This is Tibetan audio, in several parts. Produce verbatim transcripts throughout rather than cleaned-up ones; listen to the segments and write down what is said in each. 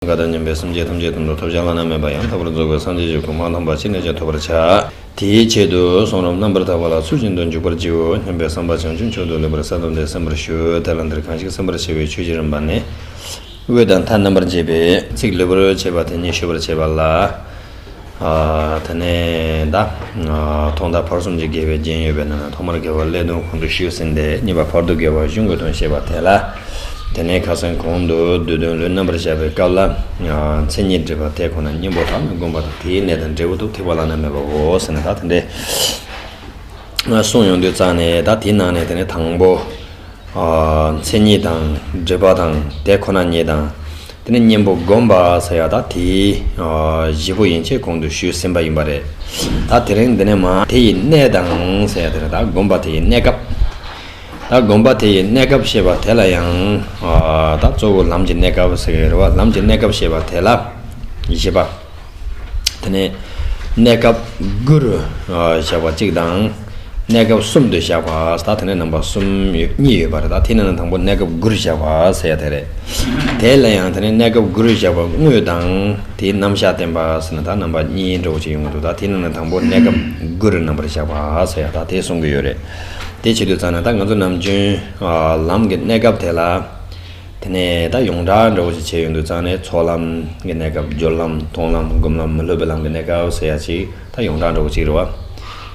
དགའ་དང་མཉམ་པའི་སེམས་ཅན་ཐམས་ཅད་དོན་དུ་ཐོབ་བྱ་བླ་ན་མེད་པ་ཡང་དག་པར་རྫོགས་པའི་སངས་རྒྱས་ཀྱི་གོ་འཕང་དམ་པ་ཅི་ནས་ཀྱང་ཐོབ་པར་བྱ། དེའི་ཆེད་དུ་གསུང་རབ་རྣམ་པར་དག་པ་ལ་ཚུལ་བཞིན་དུ་འཇུག་པར་བགྱིའོ་སྙམ་པའི་བསམ་པ་བྱང་ཆུབ་མཆོག་ཏུ་ལེགས་པར་གསལ་བཏབ་སྟེ་གསན་པར་ཞུ། དེ་ལ་འདིར་གང་ཞིག་གསན་པར་བྱ་བའི་ཆོས་ཀྱི་རིམ་པ་ནི། དབུས་དང་མཐའ་རྣམ་པར་འབྱེད་པའི་ཚིག་ལེགས་པར་བྱས་པ་དེ་ཉིད་ཞུ་བར་བྱེད་པ་ལ། ཨ། དེ་ནས་ད། ཨ། ཐོག་མཐའ་བར་གསུམ་གྱི་དགེ་བའི་རྒྱན་ཡོད་པའི་ནང་ན་ཐོག་མར་དགེ་བ་ཀླད་གདོན་གོང་དུ་ཞུས་ཟིན་ཏེ་གཉིས་པ་བར་དུ་དགེ་བ་གཞུང་གི་དོན་བཤད་པ་དེ་ལ། དེ་ནས་ཁ་སང་གོང་དུ་བསྡུས་དོན་ལུས་རྣམ་པར་བཞག་པའི་སྐབས་ལ། ཨ། མཚན་ཉིད་སྒྲིབ་པ་དེ་ཁོ་ན་གཉེན་པོ་དང་སྒོམ་པ་དང་དེའི་གནས་དང་འབྲས་བུ་དུ་ཐེག་པ་བླ་ན་མེད་པའོ་ཟེར་ནས་ད་དེ་འདྲའི་གསུངས་ཡོང་དུས་ཙང་ནས་ད་དེའི་ནང་ནས་དེ་ནས་དང་པོ། ཨ། མཚན་ཉིད་དང་སྒྲིབ་པ་དང་དེ་ཁོ་ན་ཉིད་དང་། དེ་ནས་གཉེན་པོ་སྒོམ་པ་ཟེར་ཡ་ད་དེའི། ཨ། བཞི་པོ་ཡན་ཆད་གོང་དུ་ཞུས་ཟིན་པ་ཡིན་པ་རེད། ད་དེ་རིང་འདི་ནས་མ་དེ་ཡི་གནས་དང་ཟེར་ཡ་དེ་རེད། ད་སྒོམ་པ་དེ་ཡི་གནས་སྐབས། ད་སྒོམ་པ་དེ་ཡི་གནས་སྐབས་བཤད་པ་དེ་ལ་ཡང་། ཨ། ད་གཙོ་བོ་ལམ་གྱི་གནས་སྐབས་ཟེར་གྱི་རེད་བ། ལམ་གྱི་གནས་སྐབས་བཤད་པ་དེ་ལ་བཞི་པ། དེ་ནས་གནས་སྐབས་དགུ་རུ་བཞག་པ་གཅིག་དང་། གནས་སྐབས་གསུམ་དུ་བཞག་པ་ད་དེ་ནས་རྣམ་པ་གསུམ་ཡོད་གཉིས་ཡོད་པ་རེད། ད་དེ་ནང་ནས་དང་པོ་གནས་སྐབས་དགུ་རུ་བཞག་པ་ཟེར་ཡ་དེ་རེད། དེ་ལ་ཡང་དེ་ནས་གནས་སྐབས་དགུ་རུ་བཞག་པ་དངོས་དང་དེའི་རྣམ་གཞག་བསྟན་པ་ཟེར་ན་ད་རྣམ་པ་གཉིས་འདྲ་བོ་ཅིག་ཡོང་གི་འདུག་ད་དེ་ནང་ནས་དང་པོ་གནས་སྐབས་དགུ་རུ་རྣམ་པར་བཞག་པ་ཟེར་ཡ་ད་དེ་གསུང་གི་ཡོད་རེད། དེ་བྱེད་དུས་ཙང་ནས་ད་ང་ཚོ་ནམ་རྒྱུན་ལམ་གྱི་གནས་སྐབས་དེ་ལ། དེ་ནས་ད་ཡོངས་གྲགས་འདྲ་བོ་ཞིག་བྱས་ཡོང་དུས་ཙང་ནས་ཚོགས་ལམ་གྱི་གནས་སྐབས། སྦྱོར་ལམ། མཐོང་ལམ། སྒོམ་ལམ། མི་སློབ་པའི་ལམ་གྱི་གནས་སྐབས་ཟེར་ཡ་ཅིག་ད་ཡོངས་གྲགས་འདྲ་བོ་ཅིག་རེད་བ།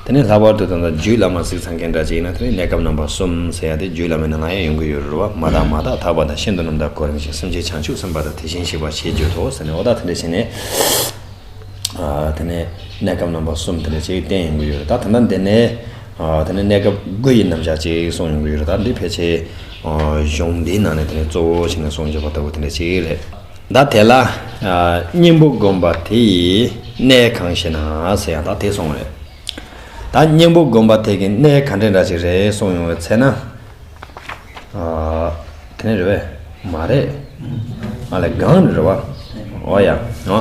དེ་ནས་ལྷག་པར་དུ་ད་ལྟ་རྒྱུད་བླ་མ་གཟིགས་ཚར་མཁན་འདྲ་ཅིག་ཡིན་ན་དེ་ནས་གནས་སྐབས་རྣམ་པ་གསུམ་ཟེར་ཡ་དེ་རྒྱུད་བླ་མའི་ནང་ལ་ཡང་ཡོང་གི་ཡོད་རེད་བ། མ་དག་མ་དག་ཐག་པ་དང་། ཤིན་ཏུ་རྣམ་དག་གོ་རིམ་བཞིན། སེམས་ཅན་བྱང་ཆུབ་སེམས་དཔའ་དང་། དེ་བཞིན་གཤེགས་པ་ཞེས་བརྗོད་དོ་ཟེར་ནས་འོ་ད་དེ་འདྲ་བྱས་ནས། ཨ། དེ་ནས་གནས་སྐབས་རྣམ་པ་གསུམ་དེ་འདྲ་ཅིག་བསྟན་ཡོང་གི་ཡོད་རེད། ད་ད་ལྟ་འདི་ནས། ཨ། དེ་ནས་གནས་སྐབས་དགུ་ཡི་རྣམ་གཞག་ཅིག་གསུངས་ཡོང་གི་ཡོད་རེད། ད་འདི་ཕལ་ཆེར། ཨ། གཞུང་འདིའི་ནང་ནས་དེ་ནས་གཙོ་བོ་བྱས་ནས་གསུངས་ཡོད་པ་ལྟ་བུ་དེ་འདྲ་ཅིག་རེད། ད་དེ་ལ། ཨ། གཉེན་པོ་སྒོམ་པ་དེ་ཡི་གནས་གང་ཞེ་ན་ཟེར་ཡང་ད་དེ་གསུངས་རེད། ད་གཉེན་པོ་སྒོམ་པ་དེ་གི་གནས་ག་འདྲ་འདྲ་ཅིག་རེད་གསུངས་ཡོང་བའི་ཚེ་ན། ཨ། དེ་ནས་རེད་པས། མ་རེད། ཨ་ལས་གང་རེད་པ། འོ་ཡ། འོ།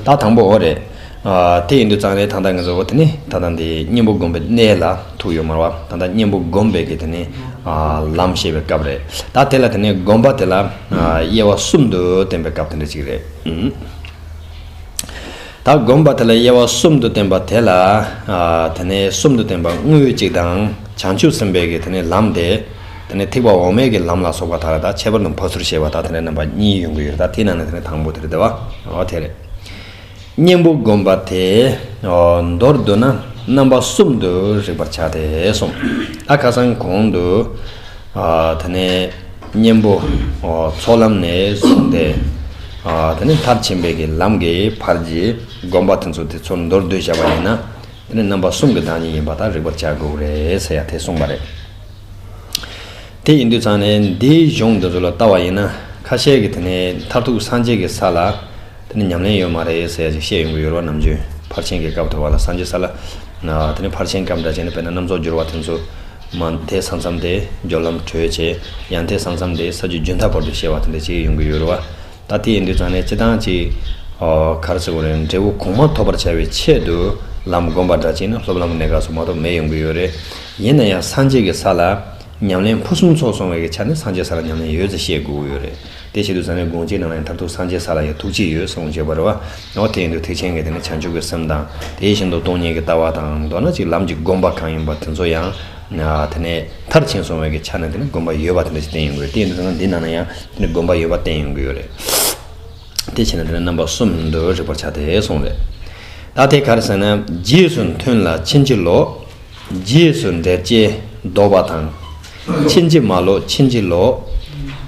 ད་དང་པོ་འོ་རེད། ཨ། དེ་ཡིན་དུས་ཙང་ནས་ད་ལྟ་ང་ཚོ་འོ་དེ་ནས་ད་ལྟ་འདི་གཉེན་པོ་སྒོམ་པའི་གནས་ལ་ཐུག་ཡོད་མ་རེད་པ། ད་ལྟ་གཉེན་པོ་སྒོམ་པའི་གི་དེ་ནས། ཨ། ལམ་བཤད་པའི་སྐབས་རེད། ད་དེ་ལ་དེ་ནས་སྒོམ་པ་དེ་ལ། ཨ། དབྱེ་བ་གསུམ་དུ་བསྟན་པའི་སྐབས་དེ་འདྲ་ཅིག་རེད། ཨུམ། ད་སྒོམ་པ་དེ་ལ་དབྱེ་བ་གསུམ་དུ་བསྟན་པ་དེ་ལ། ཨ། དེ་ནས་གསུམ་དུ་བསྟན་པ་དངོས་གཅིག་དང་། བྱང་ཆུབ་སེམས་དཔའི་གི་དེ་ནས་ལམ་དེ། དེ་ནས་ཐེག་པ་འོག་མའི་གི་ལམ་ལ་སོགས་པ་དག་ལ་ད་ཁྱད་པར་དུ་ཕ་ཚུལ་བཤད་པ་དག་དེ་ནས་རྣམ་པ་གཉིས་ཡོང་གི་ཡོད་རེད། ད་དེ་ནང་ནས་དེ་ནས་དང་པོ་དེ་རེད་དེ་བ། འོ་དེ་རེད། གཉེན་པོ་སྒོམ་པ་དེ། ཨོ། མདོར་བསྡུ་ན་རྣམ་པ་གསུམ་དུ་རིག་པར་བྱ་སྟེ་གསུངས། ད་ཁ་སང་གོང་དུ། ཨ། དེ་ནས་གཉེན་པོ། ཨོ། ཚོགས་ལམ་ནས་བཟུང་སྟེ། ཨ། དེ་ནས་མཐར་ཕྱིན་པའི་གི་ལམ་གྱི་ཕར་གྱི་སྒོམ་པ་དེ་ཚོ་དེ་ཚོ་མདོར་བསྡུས་བྱ་བ་ཡིན་ན། དེ་ནི་རྣམ་པ་གསུམ་གྱི་བདག་ཉིད་ཡིན་པ་དག་རིག་པར་བྱ་དགོས་རེད་ཟེར་ཡ་དེ་གསུངས་པ་རེད། དེ་ཡིན་དུས་ཙང་ནས་འདིའི་གཞུང་འདི་ཚོ་ལ་ལྟ་བ་ཡིན་ན། ཁ་ཤས་ཀྱིས་དེ་ནས་མཐར་ཐུག་སངས་རྒྱས་ཀྱི་ས་ལ་དེ་ནི་ཉམས་ལེན་ཡོད་མ་རེད་ཟེར་ཡ་ཅིག་བཤད་ཡོང་གི་ཡོད་རེད་བ། ནམ་རྒྱུན་ཕར་ཕྱིན་གྱི་སྐབས་ཐོབ་པ་ལ་སངས་རྒྱས་ས་ལ། དེ་ནི་ཕར་ཕྱིན་སྐབས་འདྲ་བྱས་ནས་དཔེར་ན་སྣ་ཚོགས་སྦྱོར་བ་དེ་ཚོ་མ་མཐའི་ས་མཚམས་དེ་སྦྱོར་ལམ་གྲོལ་བྱས། ཡང་མཐའི་ས་མཚམས་དེ་ས་བཅུ་རྒྱུན་མཐའ་བར་དུ་བཤད་པ་དེ་འདྲ་ཅིག་ཡོང་གི་ཡོད་རེད་བ། ད་དེ་ཡིན་དུས་ཙང་ནས་སྤྱིར་བཏང་ཅིག་ཨོ། ག་རེ་ཟེར་དགོས་རེད། འབྲས་བུ་གོང་མ་ཐོབ་པར་བྱ་བའི་ཆེད་དུ་ལམ་སྒོམ་པ་འདྲ་ཅིག་ནི་སློབ་ལམ་གནས་སྐབས་སུ་མ་གཏོགས་མེད་ཡོང་གི་ཡོད་རེད། ཡིན་ན་ཡང་སངས་རྒྱས་ཀྱི་ས་ལ་ཉམས་ལེན་ཕུན་སུམ་ཚོགས་སོང་བའི་གི་ཆ་ནས་སངས་རྒྱས་ས་ལ་ཉམས་ལེན་ཡོད་ཅེས་བཤད་དགོས་ཀྱི་ཡོད་རེད། དེ་བྱེད་དུས་ཙང་ནས་དགོངས་གཅིག་ནང་ལ་ཡང་མཐར་ཐུག་སངས་རྒྱས་ས་ལ་ཡང་ཐུག་བྱེད་ཡོད་གསུངས་བྱས་པ་རེད་བ། འོ་དེ་ཡིན་དུས་ཐེག་ཆེན་གྱི་དེ་ནི་བྱང་ཆུབ་ཀྱི་སེམས་དང་དེ་བཞིན་དུ་སྟོང་ཉིད་ཀྱི་ལྟ་བ་དང་མདོར་ན་ཅིག་ལམ་གྱི་སྒོམ་པ་གང་ཡིན་པ་དེ་ཚོ་ཡང་དེ་ནས་མཐར་ཕྱིན་སོང་བའི་གི་ཆ་ནས་དེ་ནི་སྒོམ་པ་ཡོད་པ་དེ་འདྲ་ཞིག་བསྟན་ཡོང་གི་ཡོད་རེད། དེ་ཡིན་དུས་ཙང་ན་འདི་ནང་ན་ཡང་དེ་ནི་སྒོམ་པ་ཡོད་པ་བསྟན་ཡོང་གི་ཡོད་རེད། དེ་བྱས་ན་དེ་ནི་རྣམ་པ་གསུམ་དུ་རིག་པར་བྱ་སྟེ་གསུངས་རེད། ད་དེ་ག་རེ་ཟེར་ན། རྗེས་སུ་མཐུན་ལ་ཕྱིན་ཅི་ལོག། རྗེས་སུ་འབྲེལ་བཅས་ལྡོག་པ་དང་། ཕྱིན་ཅི་མ་ལོག་ཕྱིན་ཅི་ལོག།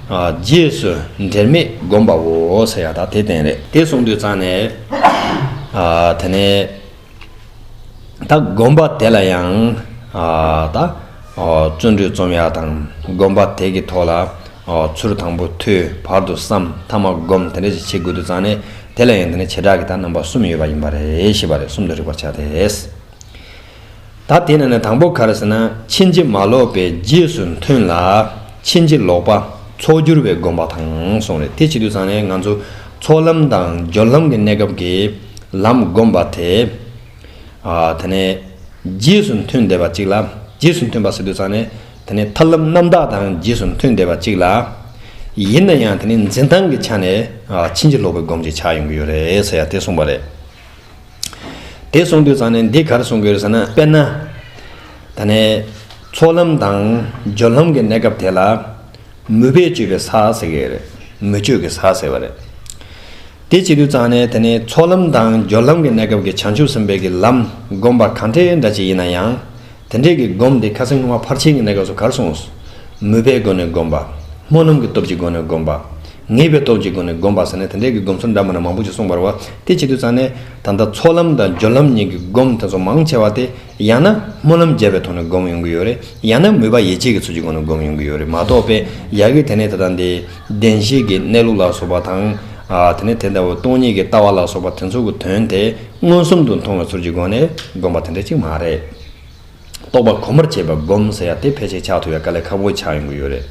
ཨ། རྗེས་སུ་འབྲེལ་མེད་བསྒོམ་པའོ་ཟེར་ཡ་ད་དེ་བསྟན་རེད། དེ་གསུངས་དུས་ཙང་ནས། ཨ། དེ་ནས་ད་སྒོམ་པ་དེ་ལ་ཡང་། ཨ། ད། ཨ། བརྩོན་འགྲུས་རྩོམ་ཡ་དང་སྒོམ་པ་དེ་གི་ཐོག་ལ། ཨ། ཚུལ་དང་པོ་ཐོས། བར་དུ་བསམ། ཐ་མ་སྒོམ། དེ་འདྲ་ཞིག་བྱེད་དགོས་དུས་ཙང་ནས་དེ་ལ་ཡང་དེ་ནས་བྱེ་བྲག་གི་ད་རྣམ་པ་གསུམ་ཡོད་པ་ཡིན་པ་རེད་ཞེས་པ་རེད། གསུམ་དུ་རིག་པར་བྱ་སྟེ། ད་དེ་ནས་ནི་དང་པོ་ག་རེ་ཟེར་ན། ཕྱིན་ཅི་མ་ལོག་པའི་རྗེས་སུ་མཐུན་ལ་ཕྱིན་ཅི་ལོག་པ་ཚོགས་སྦྱོར་བའི་སྒོམ་པ་དང་གསུངས་རེད། དེ་བྱེད་དུས་ཙང་ནས་ང་ཚོ་ཚོགས་ལམ་དང་སྦྱོར་ལམ་གྱི་གནས་སྐབས་ཀྱི་ལམ་སྒོམ་པ་དེ། ཨ། དེ་ནས་རྗེས་སུ་མཐུན་བསྡད་པ་གཅིག་ལ། རྗེས་སུ་མཐུན་པ་ཟེར་དུས་ཙང་ནས་དེ་ནས་ཐར་ལམ་རྣམ་དག་དང་རྗེས་སུ་མཐུན་བསྡད་པ་གཅིག་ལ། ཡིན་ན་ཡང་དེ་ནི་འཛིན་སྟངས་ཀྱི་ཆ་ནས་ཕྱིན་ཅི་ལོག་པའི་སྒོམ་ཅིག་ཆགས་ཡོང་གི་ཡོད་རེད་ཟེར་ཡ་དེ་གསུངས་པ་རེད། དེ་གསུངས་དུས་ཙང་ནས་འདི་ག་རེ་གསུང་གི་ཡོད་རེད་ཟེར་ན། དཔེར་ན། ད་ནས་ཚོགས་ལམ་དང་སྦྱོར་ལམ་གྱི་གནས་སྐབས་དེ་ལ་མོས་པས་སྤྱོད་པའི་ས་ཟེར་གྱི་ཡོད་རེད། མོས་སྤྱོད་ཀྱི་ས་ཟེར་བ་རེད། དེ་བྱེད་དུས་ཙང་ནས་དེ་ནས་ཚོགས་ལམ་དང་སྦྱོར་ལམ་གྱི་གནས་སྐབས་ཀྱི་བྱང་ཆུབ་སེམས་དཔའི་གི་ལམ་སྒོམ་པ་གང་འདྲ་འདྲ་ཅིག་ཡིན་ན་ཡང་། དེ་འདྲའི་གི་སྒོམ་དེ་ཁ་སང་སྔོན་མ་ཕར་ཕྱིན་གྱི་གནས་སྐབས་སུ་ག་རེ་གསུངས། མོས་པའི་སྒོ་ནས་སྒོམ་པ། སྨོན་ལམ་གྱི་སྟོབས་ཀྱི་སྒོ་ནས་སྒོམ་པ། ངེས་པའི་སྟོབས་ཀྱི་སྒོ་ནས་སྒོམ་པ་ཟེར་ནས་དེ་འདྲའི་གི་སྒོམ་ཚུལ་འདྲ་མི་འདྲ་མང་པོ་ཞིག་གསུངས་པ་རེད་བ། དེ་བྱེད་དུས་ཙང་ནས་ད་ལྟ་ཚོགས་ལམ་དང་སྦྱོར་ལམ་གཉིས་ཀྱི་སྒོམ་དེ་ཚོ་མང་ཆེ་བ་དེ་ཡང་ན་སྨོན་ལམ་བརྒྱབ་པའི་ཐོག་ནས་སྒོམ་ཡོང་གི་ཡོད་རེད། ཡང་ན་མོས་པ་ཡིད་ཆེས་ཀྱི་ཚུལ་གྱི་སྒོ་ནས་སྒོམ་ཡོང་གི་ཡོད་རེད་མ་གཏོགས་པས། ཡ་གི་དེ་ནས་ད་ལྟ་འདི་བདེན་བཞིའི་གི་གནས་ལུགས་ལ་སོགས་པ་དང་། ཨ་དེ་ནས་དེ་འདྲ་བོ་སྟོང་ཉིད་ཀྱི་ལྟ་བ་ལ་སོགས་པ་དེ་ཚོ་གི་དོན་དེ་མངོན་སུམ་དུ་མཐོང་བའི་ཚུལ་གྱི་སྒོ་ནས་སྒོམ་པ་དེ་འདྲ་ཅིག་མ་རེད། རྟོགས་པ་གོང་མར་བྱེད་པ་སྒོམ་ཟེར་ཡ་དེ་ཕལ་ཆེར་ཆགས་ཐུབ་ཡ་དཀའ་ལས་ཁག་པོ་ཆགས་ཡོང་གི་ཡོད་རེད།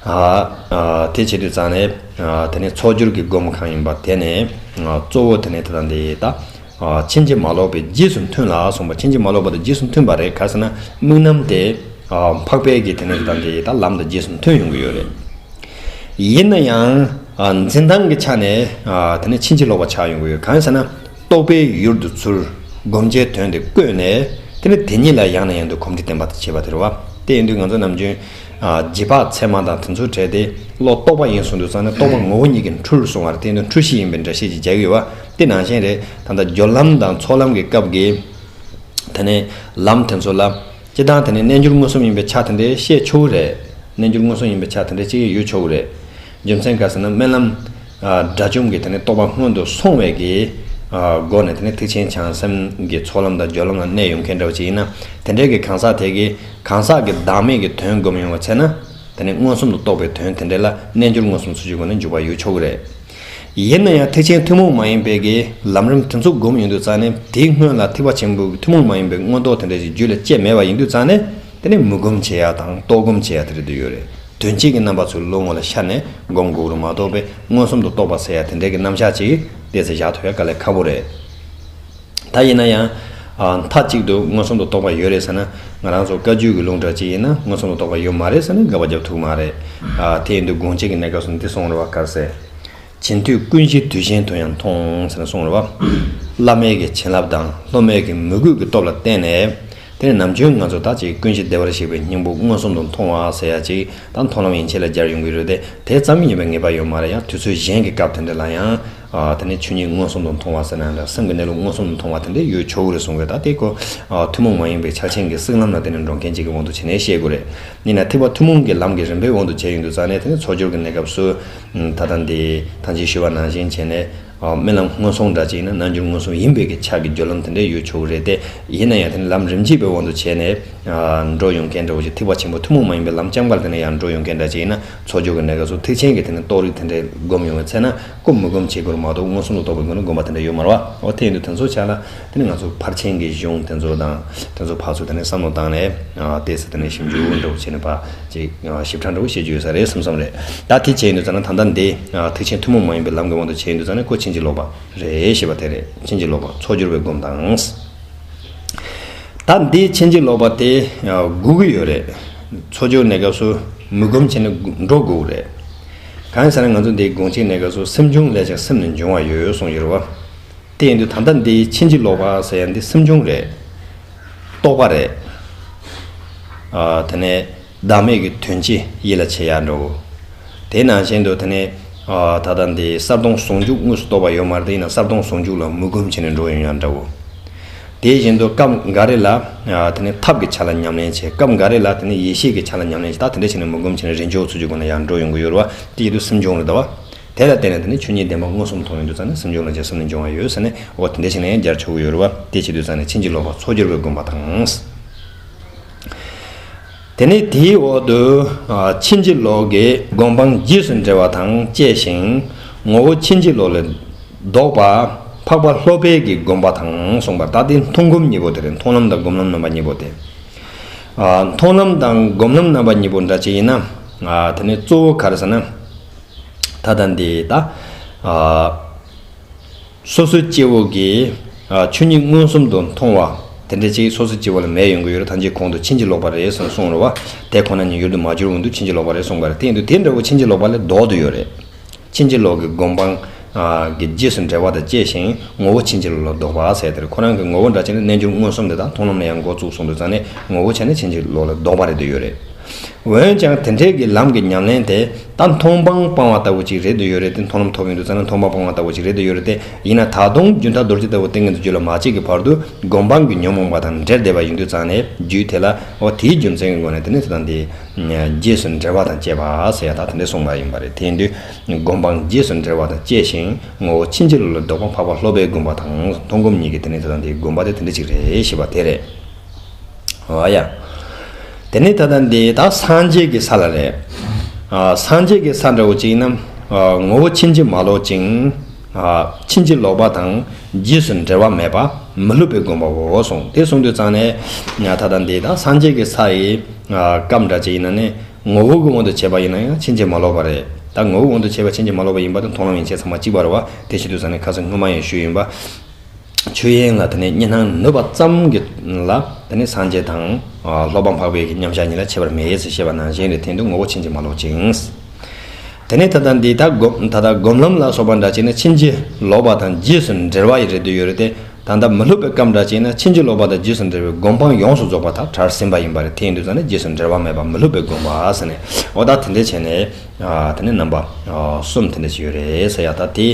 ཨ་ཨ་དེ་བྱེད་དུས་ཙང་ནས་ཨ་དེ་ནས་ཚོགས་སྦྱོར་གྱི་སྒོམ་གང་ཡིན་པ་དེ་ནས་ཨ་གཙོ་བོ་དེ་ནས་དེ་དང་དེ་ད་ཨ་ཕྱིན་ཅི་མ་ལོག་པའི་རྗེས་སུ་མཐུན་ལ་གསུངས་པ། ཕྱིན་ཅི་མ་ལོག་པ་དང་རྗེས་སུ་མཐུན་པ་རེད། ག་རེ་ཟེར་ན་དམིགས་རྣམ་དེ་ཨ་འཕགས་པའི་གི་དེ་ནས་དེ་དང་དེ་ད་ལམ་དང་རྗེས་སུ་མཐུན་ཡོང་གི་ཡོད་རེད། ཡིན་ན་ཡང་། ཨ་འཛིན་སྟངས་ཀྱི་ཆ་ནས་ཨ་དེ་ནི་ཕྱིན་ཅི་ལོག་པ་ཆགས་ཡོང་གི་ཡོད། གང་ཡིན་ཟེར་ན། རྟོག་པའི་ཡུལ་དུ་ཚུར་སྒོམ་བྱའི་དོན་དེ་བཀོད་ནས། དེ་ནི་དེ་ཉིད་ལ་ཡང་ནས་ཡང་དུ་གོམས་འདྲིས་བསྟེན་པ་དང་བྱེད་པ་དེ་རེད་བ། དེ་ཡིན་དུས་ང་ཚོ་ནམ་རྒྱུན་ཨ་རྗེས་དཔག་ཚད་མ་དང་དེ་ཚོའི་གྲས་དེ་བློ་རྟོག་པ་ཡིན་གསུངས་དུས་ཙང་ནས་རྟོག་པ་ངོ་བོ་ཉིད་ཀྱིས་འཁྲུལ་གསུང་བ་རེད། དེ་ཡིན་དུས་འཁྲུལ་གཞི་ཡིན་པའི་འགྲེལ་བཤད་ཅིག་རྒྱག་གི་ཡོད་བ། དེ་ནང་བཞིན་རེད། ད་ལྟ་སྦྱོར་ལམ་དང་ཚོགས་ལམ་གྱི་སྐབས་ཀྱི། དེ་ནས་ལམ་དེ་ཚོ་ལ། སྤྱིར་བཏང་དེ་ནས་རྣལ་འབྱོར་མངོན་སུམ་ཡིན་པའི་ཆ་དེ་འདྲའི་བཤད་ཆོག་གི་རེད། རྣལ་འབྱོར་མངོན་སུམ་ཡིན་པའི་ཆ་དེ་འདྲའི་ཅིག་ཡོད་ཆོག་གི་རེད། རྒྱུ་མཚན་ག་ཟེར་ན་སྨོན་ལམ། ཨ་དགྲ་བཅོམ་གྱི་དེ་ནས་རྟོགས་པ་སྔོན་དུ་སོང་བའི་གི། ཨ་སྒོ་ནས་དེ་ནས་ཐེག་ཆེན་བྱང་སེམས་ཀྱི་ཚོགས་ལམ་དང་སྦྱོར་ལམ་ལ་གནས་ཡོང་མཁན་འདྲ་བོ་ཅིག་ཡིན་ན། དེ་འདྲའི་གི་གང་ཟག་དེ་གིས་གང་ཟག་གི་བདག་མེད་ཀྱི་དོན་སྒོམ་ཡོང་བའི་ཚེ་ན། དེ་ནས་མངོན་སུམ་དུ་རྟོགས་པའི་དོན་དེ་འདྲ་ལ་རྣལ་འབྱོར་མངོན་སུམ་ཚུལ་གྱི་སྒོ་ནས་འཇུག་པ་ཡོད་ཆོག་གི་རེད། ཡིན་ན་ཡང་ཐེག་ཆེན་ཐུན་མོང་མ་ཡིན་པའི་གི་ལམ་རིམ་དེ་ཚོ་སྒོམ་ཡོང་དུས་ཙང་ནས་དེའི་སྔོན་ལ་ཐེག་པ་ཆེན་པོའི་ཐུན་མོང་མ་ཡིན་པའི་མངོན་རྟོགས་དེ་འདྲ་ཞིག་རྒྱུད་ལ་སྐྱེས་མེད་པ་ཡིན་དུས་ཙང་ནས་དེ་ནས་མོས་སྒོམ་བྱེད་ཡ་དང་རྟོགས་སྒོམ་བྱེད་ཡ་དེ་རེད་འདུག་ཡོད་རེད། དོན་སྤྱི་གི་རྣམ་པ་ཚོའི་བློ་ངོ་ལ་ཤར་ནས་སྒོམ་དགོས་རུང་མ་གཏོགས་པའི་མངོན་སུམ་དུ་རྟོགས་པ་ཟེར་ཡ་དེ་འདྲའི་གི་རྣམ་གཞག་ཅིག་ཏོག་ཙམ་བཞག་ཐུབ་ཡ་དཀའ་ལས་ཁག་པོ་རེད། ད་ཡིན་ན་ཡང་། ཨ་མཐའ་གཅིག་ཏུ་མངོན་སུམ་དུ་རྟོགས་པ་ཡོད་རེད་ཟེར་ན། ང་རང་ཚོ་བཀའ་བརྒྱུད་ཀྱི་ལུང་དྲངས་ཅིག་ཡིན་ན་མངོན་སུམ་དུ་རྟོགས་པ་ཡོད་མ་རེད་ཟེར་ན་དགག་པ་རྒྱབ་ཐུབ་མ་རེད། ཨ་དེ་ཡིན་དུས་དགོངས་གཅིག་གི་གནས་སྐབས་སུ་འདི་གསུངས་རེད་བ། ག་རེ་ཟེར། བྱིན་མཐུས་ཀུན་གཞི་དུས་གཞན་དུ་ཡང་མཐོང་ཟེར་ནས་གསུངས་རེད་བ། བླ་མའི་གི་བྱིན་རླབས་དང་སློབ་མའི་གི་མོས་གུས་ཀྱི་སྟོབས་ལ་བརྟེན་ནས། དེ་ནས་ནམ་རྒྱུན་ང་ཚོ་ད་ཅིག་ཀུན་གཞི་བདེ་བར་གཤེགས་པའི་སྙིང་པོ་མངོན་སུམ་དུ་མཐོང་བ་ཟེར་ཡ་ཅིག་ད་མཐོང་ལམ་ཡན་ཆད་ལ་སྦྱར་ཡོང་གི་རེད་དེ། དེ་ཙམ་ཡིན་པའི་ངེས་པ་ཡོད་མ་རེད། ཡང་དུས་ཚོད་གཞན་གྱི་སྐབས་དེ་འདྲ་ལ་ཡང་། ཨ་དེ་ནས་ཆོས་ཉིད་མངོན་སུམ་དུ་མཐོང་བ་ཟེར་ན་འདྲ། སེམས་ཀྱི་གནས་ལུགས་མངོན་སུམ་དུ་མཐོང་བ་དེ་འདྲ་ཡོད་ཆོག་གི་རེད་གསུང་གི། ད་དེ་ཁོ་ཨ་ཐུན་མོང་མ་ཡིན་པའི་ཕྱག་ཆེན་གྱི་གསེང་ལམ་ལ་བརྟེན་ནས་འགྲོ་མཁན་ཅིག་གི་དབང་དུ་བྱས་ནས་བཤད་དགོས་རེད། ཡིན་ན་ཐེག་པ་ཐུན་མོང་གི་ལམ་གྱི་རིམ་པའི་དབང་དུ་བྱས་ཡོང་དུས་ཙང་ནས་དེ་ནས་ཚོགས་སྦྱོར་གྱི་གནས་སྐབས་སུ། ད་ལྟ་འདི་ཐང་ཆེན་ཞུས་པ་ནང་བཞིན་བྱས་ནས། ཨ་སྨོན་ལམ་སྔོན་སོང་འདྲ་ཅིག་ཡིན་ན་རྣལ་འབྱོར་མངོན་སུམ་ཡིན་པའི་གི་ཕྱག་གི་སྦྱོར་ལམ་དེ་འདྲ་ཡོད་ཆོག་གི་རེད་དེ། ཡིན་ན་ཡང་དེ་ནི་ལམ་རིམ་གྱིས་པའི་དབང་དུ་བྱས་ནས་ཨ་འགྲོ་ཡོང་མཁན་འདྲ་བོ་ཅིག་ཐེག་པ་ཆེན་པོ་ཐུན་མོང་མ་ཡིན་པའི་ལམ་རྐྱང་པར་དེ་ནས་ཡང་འགྲོ་ཡོང་མཁན་འདྲ་ཅིག་ཡིན་ན། ཚོགས་སྦྱོར་གྱི་གནས་སྐབས་སུ་ཐེག་ཆེན་གྱི་དེ་ནི་རྟོགས་རིགས་དེ་འདྲའི་སྒོམ་ཡོང་བའི་ཚེ་ན་ཀུན་མོས་སྒོམ་བྱེད་དགོས་རེད་མ་གཏོགས་མངོན་སུམ་དུ་རྟོགས་པའི་སྒོ་ནས་སྒོམ་པ་དེ་འདྲ་ཡོད་མ་རེད་བ། འོ་དེ་ཡིན་དུས་དེ་ཚོ་ཆ་ལ་དེ་ནི་ང་ཚོ་ཕར་ཕྱིན་གྱི་གཞུང་དེ་ཚོ་དང་དེ་ཚོ་ཕར་ཚུར་དེ་ནས་བསམ་བློ་བཏང་ནས་ཨ་ཏོག་ཙམ་དེ་ནས་ཞིབ་འཇུག་འདྲ་བོ་བྱས་ནས་ཕར་ཅིག་ཞིབ་ཕྲ་འདྲ་བོ་བཤད་རྒྱུ་ཡོད་ས་རེད་བསམ་བསམ་རེད། ད་དེ་བྱས་ཡིན་དུས་ཙང་ན་ད་ལྟ་འདི་ཐེག་ཆེན་ཐུན་མོང་མ་ཡིན་པའི་ལམ་གྱི་དབང་དུ་བྱས་ཡིན་དུས་ཙང་ན་ཁོ་ཕྱིན་ཅི་ལོག་པ་རེད་ཞེས་པ་དེ་རེད། ཕྱིན་ཅི་ལོག་པ་ཚོགས་སྦྱོར་བའི་སྒོམ་དང་། ད་འདི་ཕྱིན་ཅི་ལོག་པ་དེ་དགོས་ཀྱི་ཡོད་རེད། ཚོགས་སྦྱོར་གནས་སྐབས་སུ་མོས་སྒོམ་བྱས་ནས་འགྲོ་དགོས་ཀྱི་རེད། གང་ཡིན་ཟེར་ན་ང་ཚོ་འདི་དགོངས་གཅིག་གནས་སྐབས་སུ་སེམས་བྱུང་ལས་ཀྱང་སེམས་ནི་འབྱུང་བ་ཡོད་གསུངས་ཡོད་རེད་བ། དེ་ཡིན་དུས་ད་ལྟ་འདི་ཕྱིན་ཅི་ལོག་པ་ཟེར་ཡ་འདི་སེམས་བྱུང་རེད། རྟོག་པ་རེད། ཨ་དེ་ནས་བདག་མེད་ཀྱི་དོན་སྤྱི་ཡིད་ལ་བྱེད་ཡ་འདྲ་བོ། དེ་ནང་བཞིན་དུ་དེ་ནས་ཨ་ད་ལྟ་འདི་གསལ་སྟོང་ཟུང་འཇུག་དངོས་སུ་རྟོགས་པ་ཡོད་མ་རེད། དེ་ཡིན་ན་གསལ་སྟོང་ཟུང་འཇུག་ལ་མོས་སྒོམ་བྱས་ནས་འགྲོ་ཡོང་ཡ་འདྲ་བོ། དེ་བཞིན་དུ་སྐབས་འགའ་རེ་ལ་ཨ་དེ་ནས་ཐབས་ཀྱི་ཆ་ལ་ཉམས་ལེན་བྱེད། སྐབས་འགའ་རེ་ལ་དེ་ནས་ཡེ་ཤེས་ཀྱི་ཆ་ལ་ཉམས་ལེན་བྱེད། ད་དེ་འདྲ་བྱས་ནས་མོས་སྒོམ་བྱས་ནས་རེས་འཇོག་ཚུལ་གྱི་སྒོ་ནས་ཡང་འགྲོ་ཡོང་གི་ཡོད་རེད་བ། དེ་ཡིན་དུས་སེམས་བྱུང་རེད་ད་བ། དེ་ལ་བརྟེན་ནས་དེ་ནི་ཆོས་ཉིད་བདེན་པ་མངོན་སུམ་མཐོང་ཡོང་དུས་ཙང་ནས་སེམས་ནི་འབྱུང་བ་ཡོད་ཟེར་ནས་འོ་དེ་འདྲ་བྱས་ནས་ཡང་སྦྱར་ཆོག་གི་ཡོད་རེད་བ། དེ་བྱེད་དུས་ཙང་ནས་ཕྱིན་ཅི་ལོག་པ་ཚོགས་སྦྱོར་བའི་སྒོམ་པ་དང་། དེ་ནས་དེའི་འོག་ཏུ་ཨ་ཕྱིན་ཅི་ལོག་གི་སྒོམ་སྤང་རྗེས་སུ་འབྲེལ་བ་དང་བཅས་ཤིང་ངོ་བོ་ཕྱིན་ཅི་ལོག་ལས་ལྡོག་པ་འཕགས་པ་སློབ་པའི་གི་སྒོམ་པ་དང་གསུངས་པ། ད་དེ་མཐོང་སྒོམ་གཉིས་པོ་དེ་རེད། མཐོང་ལམ་དང་སྒོམ་ལམ་རྣམ་པ་གཉིས་པོ་དེ། ཨ་མཐོང་ལམ་དང་སྒོམ་ལམ་རྣམ་པ་གཉིས་པོ་འདྲ་ཅིག་ཡིན་ན། ཨ་དེ་ནས་གཙོ་བོ་ག་རེ་ཟེར་ན། ད་ལྟ་འདི་ད། ཨ་སོ་སོའི་སྐྱེ་བོ་གིས་ཨ་ཆོས་ཉིད་མངོན་སུམ་དུ་མཐོང་བ། དེ་འདྲ་ཅིག་སོ་སོ་སྐྱེ་བོ་ལ་མེད་ཡོང་གི་ཡོད་རེད། ཐམས་ཅད་གོང་དུ་ཕྱིན་ཅི་ལོག་པ་རེད་ཟེར་གསུངས་རེད་བ། དེ་ཁོ་ན་ཉིད་ཡུལ་དུ་མ་གྱུར་འོང་དུས་ཕྱིན་ཅི་ལོག་པ་རེད་གསུངས་པ་རེད། དེ་ཡིན་དུས་དེ་འདྲ་བོ་ཕྱིན་ཅི་ལོག་པ་ལས་ལྡོག་ཏུ་ཡོད་རེད། ཕྱིན་ཅི་ལོག་གི་སྒོམ་སྤང་གི་རྗེས་སུ་འབྲེལ་བ་དང་བཅས་ཤིང་ངོ་བོ་ཕྱིན་ཅི་ལོག་ལ་ལྡོག་པ་ཟེར་དེར་ཁོ་རང་གི་ངོ་བོ་འདྲ་བྱས་ན་རྣལ་འབྱོར་མངོན་སུམ་དེ་དག་མཐོང་ལམ་ལ་ཡང་འགོ་བཙུགས་སོང་དུས་ཙང་ནས་ངོ་བོ་བྱས་ན་ཕྱིན་ཅི་ལོག་ལ་ལྡོག་པ་རེད་དུ་ཡོད་རེད། འོན་ཀྱང་དེ་འདྲའི་གི་ལམ་གྱི་ཉམས་ལེན་དེ་ད་མཐོང་སྤང་སྤང་བ་ལྟ་བུ་ཅིག་རེད་དུ་ཡོད་རེད་དེ། མཐོང་ལམ་ཐོབ་ཡོང་དུས་ཙང་ནས་མཐོང་སྤང་སྤང་བ་ལྟ་བུ་ཅིག་རེད་དུ་ཡོད་རེད་དེ། ཡིན་ན་ད་དུང་རྒྱུན་མཐའ་རྡོ་རྗེ་ལྟ་བུ་ཏིང་ངེ་འཛིན་རྒྱུད་ལ་མ་སྐྱེས་ཀྱི་བར་དུ་སྒོམ་སྤང་གི་ཉོན་མོངས་པ་དང་འབྲེལ་བསྡད་པ་ཡིན་དུས་ཙང་ནས་རྒྱུད་དེ་ལ་འོ་དེའི་རྒྱུ་མཚན་གྱི་སྒོ་ནས་དེ་ནི་དེ་དང་དེ་རྗེས་སུ་འབྲེལ་བ་དང་བཅས་པ་ཟེར་ཡ་ད་དེ་འདྲ་གསུངས་པ་ཡིན་པ་རེད། དེ་ཡིན་དུས་སྒོམ་སྤང་རྗེས་སུ་འབྲེལ་བ་དང་བཅས་ཤིང་ངོ་བོ་ཕྱིན་ཅི་ལོག་ལ་ལྡོག་པ་འཕགས་པ་ལྷོ་པའི་སྒོམ་པ་དང་མཐོང་སྒོམ་གཉིས་ཀྱི་དེ་ནི་དེ་དང་དེའི་སྒོམ་པ་དེ་དེ་འདྲ་ཅིག་རེད་ཞེས་པ་དེ་རེད། འོ་ཡ། དེ་ནས་ད་ལྟ་འདི་ད་སངས་རྒྱས་ཀྱི་ས་ལ་རེད། ཨ། སངས་རྒྱས་ཀྱི་ས་འདྲ་བོ་ཅིག་ཡིན་ན། ཨ། ངོ་བོ་ཕྱིན་ཅི་མ་ལོག་ཅིང་། ཨ། ཕྱིན་ཅི་ལོག་པ་དང་རྗེས་སུ་འབྲེལ་བ་མེད་པ་མི་སླུ་བའི་སྒོམ་པའོ་གསུངས། དེ་གསུངས་དུས་ཙང་ནས་ད་ལྟ་འདི་ད་སངས་རྒྱས་ཀྱི་ས་ཡི། ཨ། སྐབས་འདྲ་ཅིག་ཡིན་ན་ནི་ངོ་བོ་གི་དབང་དུ་བྱས་པ་ཡིན་ན་ཡང་ཕྱིན་ཅི་མ་ལོག་པ་རེད། ད་ངོ་བོའི་དབང་དུ་བྱས་པ་ཕྱིན་ཅི་མ་ལོག་པ་ཡིན་པ་དང་མཐོང་ལམ་ཡན་ཆད་ཚང་མ་གཅིག་པ་རེད་བ། དེ་བྱེད་དུས་ཙང་ནས་ཁ་སང་སྔོན་མ་ཡང་ཞུས་ཡིན་པ། ཆོས་དབྱིངས་ལ་དེ་ནས་གཉིས་སྣང་ནུབ་པ་ཙམ་གྱི་ལ་དེ་ནས་སངས་རྒྱས་དང་། ཨ། སློབ་པ་འཕགས་པའི་གི་མཉམ་གཞག་གཉིས་ལ་ཁྱད་པར་མེད་ཟེར་བཤད་པ་ནང་བཞིན་རེད། དེ་འདུག་ངོ་བོ་ཕྱིན་ཅི་མ་ལོག་ཅིང་། དེ་ནས་ད་ལྟ་འདི་ད་སྒོམ་ད་ལྟ་སྒོམ་ལམ་ལ་སོགས་པ་འདྲ་བྱས་ན་ཕྱིན་ཅི་ལོག་པ་དང་རྗེས་སུ་འབྲེལ་བ་ཡི་རེད་དུ་ཡོད་རེད་དེ། ད་ལྟ་མི་སླུ་བའི་སྐབས་འདྲ་བྱས་ན་ཕྱིན་ཅི་ལོག་པ་དང་རྗེས་སུ་འབྲེལ་བའི་སྒོམ་སྤང་ཡོངས་སུ་རྫོགས་པ་ད་གྲར་ཟིན་པ་ཡིན་པ་རེད། དེ་ཡིན་དུས་ཙང་ནས་རྗེས་སུ་འབྲེལ་བ་མེད་པ་མི་སླུ་བའི་སྒོམ་པ་ཟེར་ནས་འོ་ད་དེ་འདྲ་བྱས་ནས། ཨ། དེ་ནས་རྣམ་པ། ཨ། གསུམ་དེ་འདྲ་ཞིག་ཡོད་རེད་ཟེར་ཡ་ད་དེ།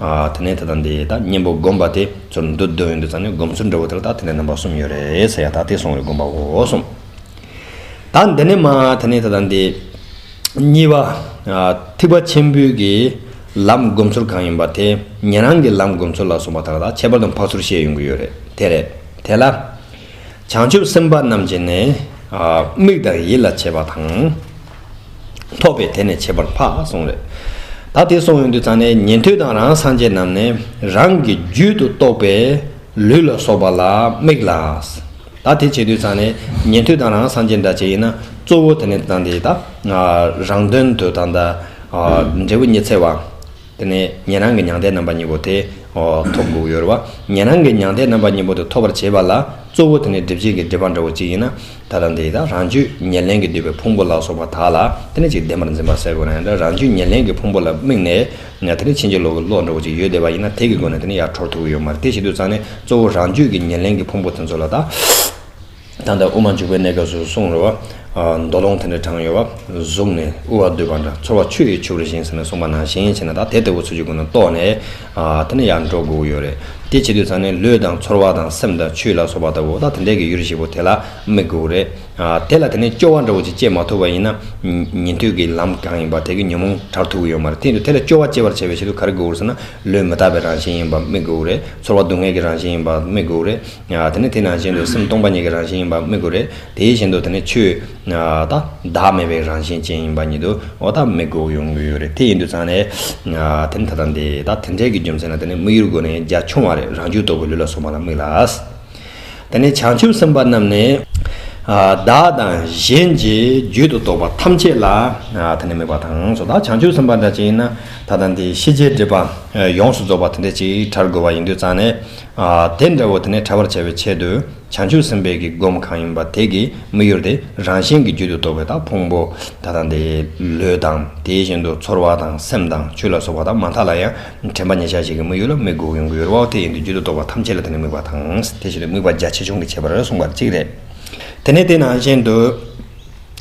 ཨ། དེ་ནས་ད་ལྟ་འདི་ད་གཉེན་པོ་སྒོམ་པ་དེ་ཚུར་འདུ་འདུ་ཡོང་དུས་ཙང་ནས་སྒོམ་ཚུལ་འདྲ་བོ་དེ་ལ་ད་དེ་ནས་རྣམ་པ་གསུམ་ཡོད་རེད་ཟེར་ཡ་ད་དེ་གསུངས་རེད། སྒོམ་པ་འོ་གསུམ། ད་འདི་ནས་མ་དེ་ནས་ད་ལྟ་འདི་གཉིས་པ། ཨ། ཐེག་པ་ཆེན་པོའི་གི་ལམ་སྒོམ་ཚུལ་གང་ཡིན་པ་དེ་ཉན་རང་གི་ལམ་སྒོམ་ཚུལ་ལ་སོགས་པ་དག་ལ་ད་ཁྱད་པར་དུ་འཕགས་ཚུལ་བཤད་ཡོང་གི་ཡོད་རེད། དེ་རེད། དེ་ལ། བྱང་ཆུབ་སེམས་དཔའ་རྣམས་ཀྱིས་ནི། ཨ། མིག་དང་ཡིད་ལ་བྱེད་པ་དང་། ཐོབ་པས་དེ་ནི་ཁྱད་པར་འཕགས་གསུངས་རེད། ད་དེ་གསུངས་ཡོང་དུས་ཙང་ནས་ཉན་ཐོས་དང་རང་སངས་རྒྱས་རྣམས་ནི་རང་གི་རྒྱུད་དུ་གཏོགས་པའི་ལུས་ལ་སོགས་པ་ལ་དམིགས་ལ། ད་དེ་བྱེད་དུས་ཙང་ནས་ཉན་ཐོས་དང་རང་སངས་རྒྱས་འདྲ་བྱས་ཡིན་ན་གཙོ་བོ་དེ་ནི་ད་འདི་ད། ཨ། རང་དོན་དུ་ད་ད། ཨ། འབྲས་བུ་ཉི་ཚེ་བ། དེ་ནས་ཉན་རང་གི་མྱང་འདས་རྣམ་པ་གཉིས་པོ་དེ། ཨོ། ཐོབ་དགོས་ཀྱི་ཡོད་རེད་བ། ཉན་རང་གི་མྱང་འདས་རྣམ་པ་གཉིས་པོ་དེ་ཐོབ་པར་བྱེད་པ་ལ་གཙོ་བོ་དེ་ནི་སྒྲིབ་བྱེད་ཀྱི་སྒྲིབ་པ་འདྲ་བོ་གཅིག་ཡིན་ན། ད་ལྟ་འདི་ཡི་ད་རང་རྒྱུད་ཉེར་ལེན་གྱིས་བསྡུས་པའི་ཕུང་པོ་ལ་སོགས་པ་དག་ལ་དེ་ནི་གཅིག་བདེན་པར་འཛིན་པ་ཟེར་དགོས་ན་ཡང་འདྲ། རང་རྒྱུད་ཉེར་ལེན་གྱི་ཕུང་པོ་ལ་དམིགས་ནས་ང་དེ་ནི་ཕྱིན་ཅི་ལོག་གི་བློ་འདྲ་བོ་གཅིག་ཡོད་བསྡད་པ་ཡིན་ན་དེ་གི་སྒོ་ནས་དེ་ནི་ཡར་གྲོལ་ཐུབ་ཀྱི་ཡོད་མ་རེད། དེ་བྱེད་དུས་ཙང་ནས་གཙོ་བོ་རང་རྒྱུད་ཀྱི་ཉེར་ལེན་གྱི་ཕུང་པོ་དེ་ཚོ་ལ་ད། ད་ལྟ་དབུ་མ་འཇུག་པའི་གནས་སྐབས་སུ་གསུངས་རེད་བ། མདོ་ལུང་དེ་འདྲ་དྲངས་ཡོད་བ། གཟུགས་ནི་དབུ་བ་འདུས་པ་འདྲ། ཚོར་བ་ཆུ་ཡི་ཆུ་བུར་བཞིན་ཟེར་ནས་གསུངས་པ་ནང་བཞིན་བྱས་ན་ད་དེ་ལྟ་བུ་ཚུལ་གྱི་སྒོ་ནས་རྟོགས་ནས། ཨ། དེ་ནས་ཡར་འགྲོ་དགོས་ཀྱི་ཡོད་རེད། དེ་བྱེད་དུས་ཙང་ནས་ལུས་དང་ཚོར་བ་དང་སེམས་དང་ཆོས་ལ་སོགས་པ་ལྟ་བུ་ད་དེ་འདྲའི་གི་ཡུལ་བཞི་པོ་དེ་ལ་དམིགས་དགོས་རེད། ཨ། དེ་ལ་དེ་ནས་སྐྱོ་བ་འདྲ་བོ་ཅིག་སྐྱེ་མ་ཐུབ་པ་ཡིན་ན། ཉན་ཐོས་ཀྱི་ལམ་གང་ཡིན་པ་དེ་གི་ཉོན་མོངས་བྲལ་ཐུབ་ཀྱི་ཡོད་མ་རེད། དེ་ཡིན་དུས་དེ་ལ་སྐྱོ་བ་སྐྱེ་བར་བྱ་བའི་ཆེད་དུ་ག་རེ་དགོས་ཟེར་ན་ལུས་མི་རྟག་པའི་རང་བཞིན་ཡིན་པ་དམིགས་དགོས་རེད། ཚོར་བ་སྡུག་བསྔལ་གྱི་རང་བཞིན་ཡིན་པ་དམིགས་དགོས་རེད། ཨ། དེ་ནས་དེ་ནང་བཞིན་དུ་སེམས་སྟོང་པ་ཉིད་ཀྱི་རང་བཞིན་ཡིན་པ་དམིགས་དགོས་རེད། དེ་བཞིན་དུ་དེ་ནས་ཆོས། ཨ། ད་བདག་མེད་པའི་རང་བཞིན་ཅན་ཡིན་པ་ཉིད་དུ་འོ་ད་དམིགས་དགོས་ཡོང་གི་ཡོད་རེད། དེ་ཡིན་དུས་ཙང་ནས། ཨ། དེ་ནས་ད་ལྟ་འདི་ད་དེ་འདྲའི་གི་རྒྱུ་མཚན་ལ་དེ་ནས་དམིགས་ཡུལ་སྒོ་ནས་རྒྱ་ཆུང་བ་རེད། རང་རྒྱུད་རྟོགས་པའི་ལུས་ལ་སོགས་པ་ལ་དམིགས་ལ། དེ་ནས་བྱང་ཆུབ་སེམས་དཔའ་རྣམས་ནི། ཨ། བདག་དང་གཞན་གྱི་རྒྱུད་དུ་གཏོགས་པ་ཐམས་ཅད་ལ། ཨ། དེ་ནས་དམིགས་པ་དང་སོ། ད་བྱང་ཆུབ་སེམས་དཔའ་འདྲ་ཅིག་ཡིན་ན་ད་ལྟ་འདི་ཤེས་བྱའི་སྒྲིབ་པ་ཡོངས་སུ་རྫོགས་པ་དེ་འདྲ་ཅིག་བྲལ་དགོས་པ་ཡིན་དུས་ཙང་ནས། ཨ། དེ་འདྲ་བོ་དེ་ནས་བྲལ་བར་བྱ་བའི་ཆེད་དུ། བྱང་ཆུབ་སེམས་དཔའི་གི་སྒོམ་གང་ཡིན་པ་དེ་གི་དམིགས་ཡུལ་དེ་རང་གཞན་གྱི་རྒྱུད་དུ་གཏོགས་པའི་ད་ཕུང་པོ་ད་ལྟ་འདི་ལུས་དང་དེ་བཞིན་དུ་ཚོར་བ་དང་སེམས་དང་ཆོས་ལ་སོགས་པ་དང་མ་མཐའ་ལ་ཡང་དྲན་པ་ཉེར་ཞག་ཞིག་གི་དམིགས་ཡུལ་ལ་དམིགས་དགོས་ཡོང་གི་ཡོད་རེད་བ། དེ་ཡིན་དུས་རྒྱུད་དུ་གཏོགས་པ་ཐམས་ཅད་ལ་དེ་ནི་དམིགས་པ་དང་དེ་བཞིན་དུ་དམིགས་པ་རྒྱ་ཆེ་ཆུང་གི་ཁྱད་པར་གསུངས་པ་གཅིག་རེད། དེ་ནས་དེ་ནང་བཞིན་དུ།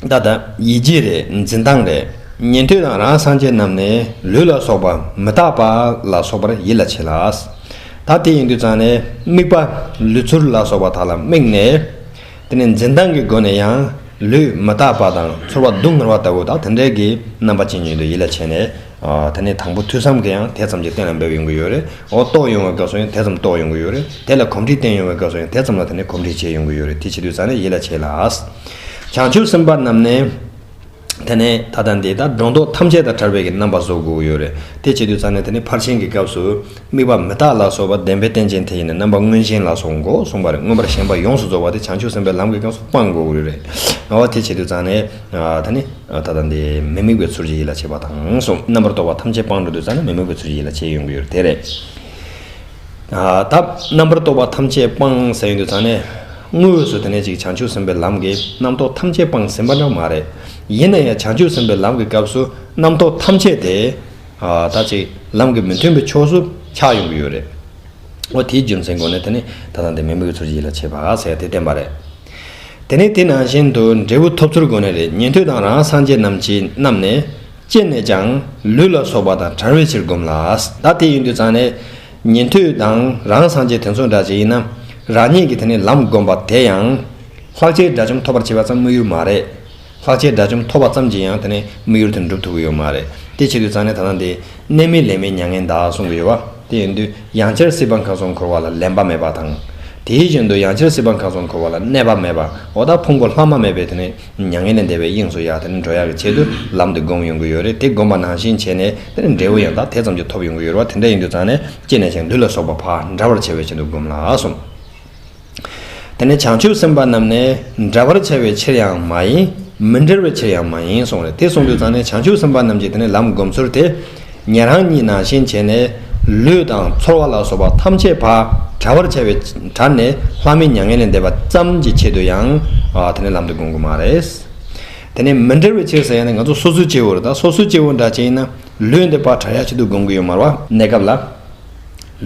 ད་ལྟ་ཡིད་བྱེད་རེད། འཛིན་སྟངས་རེད། ཉན་ཐོས་དང་རང་སངས་རྒྱས་རྣམས་ནི་ལུས་ལ་སོགས་པ་མི་རྟག་པ་ལ་སོགས་པར་ཡིད་ལ་བྱེད་ལ། ད་དེ་ཡིན་དུས་ཙང་ནས་དམིགས་པ་ལུས་ཚོར་ལ་སོགས་པ་དག་ལ་དམིགས་ནས། དེ་ནས་འཛིན་སྟངས་ཀྱི་སྒོ་ནས་ཡང་ལུས་མི་རྟག་པ་དང་ཚོར་བ་སྡུག་བསྔལ་བ་ལྟ་བུ་དང་དེ་འདྲའི་གི་རྣམ་པ་ཅན་ཉིད་དུ་ཡིད་ལ་བྱས་ནས། ཨ། དེ་ནས་དང་པོ་ཐོས་བསམ་གྱིས་ཡང་དེ་ཙམ་གྱིས་གཏན་ལ་འབེབས་ཡོང་གི་ཡོད་རེད། འོ་རྟོགས་ཡོང་བའི་སྐབས་སུ་ཡང་དེ་ཙམ་རྟོགས་ཡོང་གི་ཡོད་རེད། དེ་ལ་གོམས་འདྲིས་བསྟེན་ཡོང་བའི་སྐབས་སུ་ཡང་དེ་ཙམ་ལ་དེ་ནས་གོམས་འདྲིས་བྱེད་ཡོང་གི་ཡོད་རེད། དེ་བྱེད་དུས་ཙང་ནས་ཡིད་ལ་བྱེད་ལ། བྱང་ཆུབ་སེམས་དཔའ་རྣམས་ནི། དེ་ནས་ད་ལྟ་འདི་ལྟར་སྒྲོ་འདོགས་ཐམས་ཅད་དང་བྲལ་བའི་གི་རྣམ་པ་བཟོ་དགོས་ཀྱི་ཡོད་རེད། དེ་བྱེད་དུས་ཙང་ནས་དེ་ནི་ཕར་ཕྱིན་གྱི་སྐབས་སུ་དམིགས་པ་མི་རྟག་ལ་སོགས་པ་བདེན་པའི་རྟེན་ཅན་དེ་ཡིས་ནི་རྣམ་པ་མངོན་ཞེན་ལ་སོགས་འགོག་གསུངས་པ་རེད། མངོན་པར་ཞེན་པ་ཡོངས་སུ་རྫོགས་པ་དེ་བྱང་ཆུབ་སེམས་དཔའི་ལམ་གྱི་སྐབས་སུ་སྤང་དགོས་ཀྱི་རེད། འོ་དེ་བྱེད་དུས་ཙང་ནས་ད་ནི་ད་ལྟ་འདི་མི་དམིགས་པའི་ཚུལ་གྱིས་ཡིད་ལ་བྱེད་པ་དང་གསུངས། རྣམ་པར་རྟོག་པ་ཐམས་ཅད་སྤང་འགྲོ་དུས་ཙང་ནས་མི་དམིགས་པའི་ཚུལ་གྱིས་ཡིད་ལ་བྱེད་ཡོང་གི་ཡོད་རེད། དེ་རེད། ད་རྣམ་པར་རྟོག་པ་ཐམས་ཅད་སྤངས་ཟེར་ཡོང་དུས་ཙང་ནས། དངོས་སུ་དེ་ནས་ཅིག་བྱང་ཆུབ་སེམས་དཔའི་ལམ་གྱི་རྣམ་རྟོག་ཐམས་ཅད་སྤངས་ཟིན་པ་འདྲ་མ་རེད། ཡིན་ན་ཡང་བྱང་ཆུབ་སེམས་དཔའི་ལམ་གྱི་སྐབས་སུ་རྣམ་རྟོག་ཐམས་ཅད་དེ་ཨ་ད་ཅིག་ལམ་གྱི་མི་མཐུན་པའི་ཕྱོགས་སུ་ཆགས་ཡོང་གི་ཡོད་རེད། འོ་དེའི་རྒྱུ་མཚན་སྒོ་ནས་དེ་ནི་ད་ལྟ་འདི་མི་དམིགས་པའི་ཚུལ་གྱིས་ཡིད་ལ་བྱེད་པ་ཟེར་དེ་བསྟན་པ་རེད། དེ་ནས་དེ་ནང་བཞིན་དུ་འབྲས་བུ་ཐོབ་ཚུལ་སྒོ་ནས་རེད། ཉན་ཐོས་དང་རང་སངས་རྒྱས་རྣམས་ཀྱིས་རྣམས་ནས། སྤྱད་ནས་ཀྱང་ལུས་ལ་སོགས་པ་དང་བྲལ་བའི་ཕྱིར་བསྒོམ་ལ། ད་དེ་ཡིན་དུས་ཙང་ནས་ཉན་ཐོས་དང་རང་སངས་རྒྱས་དེ་ཚོ་འདྲ་ཅིག་ཡིན་ན། རང་ཉིད་ཀྱིས་དེ་ནས་ལམ་བསྒོམས་པ་དེ་ཡང་། ལྷག་བཅས་དགྲ་བཅོམ་ཐོབ་པར་བྱེད་པ་ཙམ་དམིགས་ཡུལ་མ་རེད། ལྷག་བཅས་དགྲ་བཅོམ་ཐོབ་པ་ཙམ་གྱིས་ཡང་དེ་ནས་དམིགས་ཡུལ་དེ་འགྲུབ་ཐུབ་ཀྱི་ཡོད་མ་རེད། དེ་བྱེད་དུས་ཙང་ནས་ད་ལྟ་འདི་གནས་མིན་ལས་མིན་མྱ་ངན་འདའ་གསུང་གི་ཡོད་པ། དེ་ཡིན་དུས་ཡང་བསྐྱར་སྲིད་པ་ཁམས་གསུམ་འཁོར་བ་ལ་ལེན་པ་མེད་པ་དང་། དེ་བཞིན་དུ་ཡང་བསྐྱར་སྲིད་པ་ཁམས་གསུམ་འཁོར་བ་ལ་གནས་པ་མེད་པ། འོ་ད་ཕུང་པོ་ལྷག་མ་མེད་པའི་དེ་ནས་མྱ་ངན་ལས་འདས་པའི་དབྱིངས་སུ་ཡར་དེ་ནས་འགྲོ་ཡག་གི་ཆེད་དུ་ལམ་དེ་བསྒོམ་ཡོང་གི་ཡོད་རེད། དེ་བསྒོམ་པ་ནང་བཞིན་བྱས་ནས་དེ་ནས་འབྲས་བུ་ཡང་ད་དེ་ཙམ་གྱིས་ཐོབ་ཡོང་གི་ཡོད་རེད་བ། དེ་འདྲ་ཡིན་དུས་ཙང་ནས་སྤྱད་ནས་ཀྱང་ལུས་ལ་སོགས་པ་ཕར་འབྲལ་བར་བྱ་བའི་ཕྱིར་དུ་བསྒོམ་ལ་གསུངས། དེ་ནས་བྱང་ཆུབ་སེམས་དཔའ་རྣམས་ནི་འབྲལ་བར་བྱ་བའི་ཕྱིར་ཡང་མ་ཡིན། མི་འབྲལ་བའི་ཕྱིར་ཡང་མ་ཡིན་གསུངས་རེད། དེ་གསུངས་དུས་ཙང་ནས་བྱང་ཆུབ་སེམས་དཔའ་རྣམས་ཀྱིས་དེ་ནས་ལམ་བསྒོམ་ཚུལ་དེ། ཉན་རང་གཉིས་ནང་བཞིན་བྱས་ནས་ལུས་དང་ཚོར་བ་ལ་སོགས་པ་ཐམས་ཅད་ཕར་བྲལ་བར་བྱ་བའི་བྲལ་ནས་ལྷག་མེད་མྱ་ངན་ལས་འདས་པ་ཙམ་གྱི་ཆེད་དུ་ཡང་ཨ་དེ་ནས་ལམ་དུ་བསྒོམ་དགོས་མ་རེད། དེ་ནས་མི་འབྲལ་བའི་ཕྱིར་ཟེར་ཡ་ནི་ང་ཚོ་སོ་སོའི་སྐྱེ་བོ་རེད། ད་སོ་སོའི་སྐྱེ་བོ་འདྲ་ཅིག་ཡིན་ན་ལུས་འདི་ཕར་བྲལ་ཡ་ཆེད་དུ་བསྒོམ་གི་ཡོད་མ་རེད་བ། གནས་སྐབས་ལ།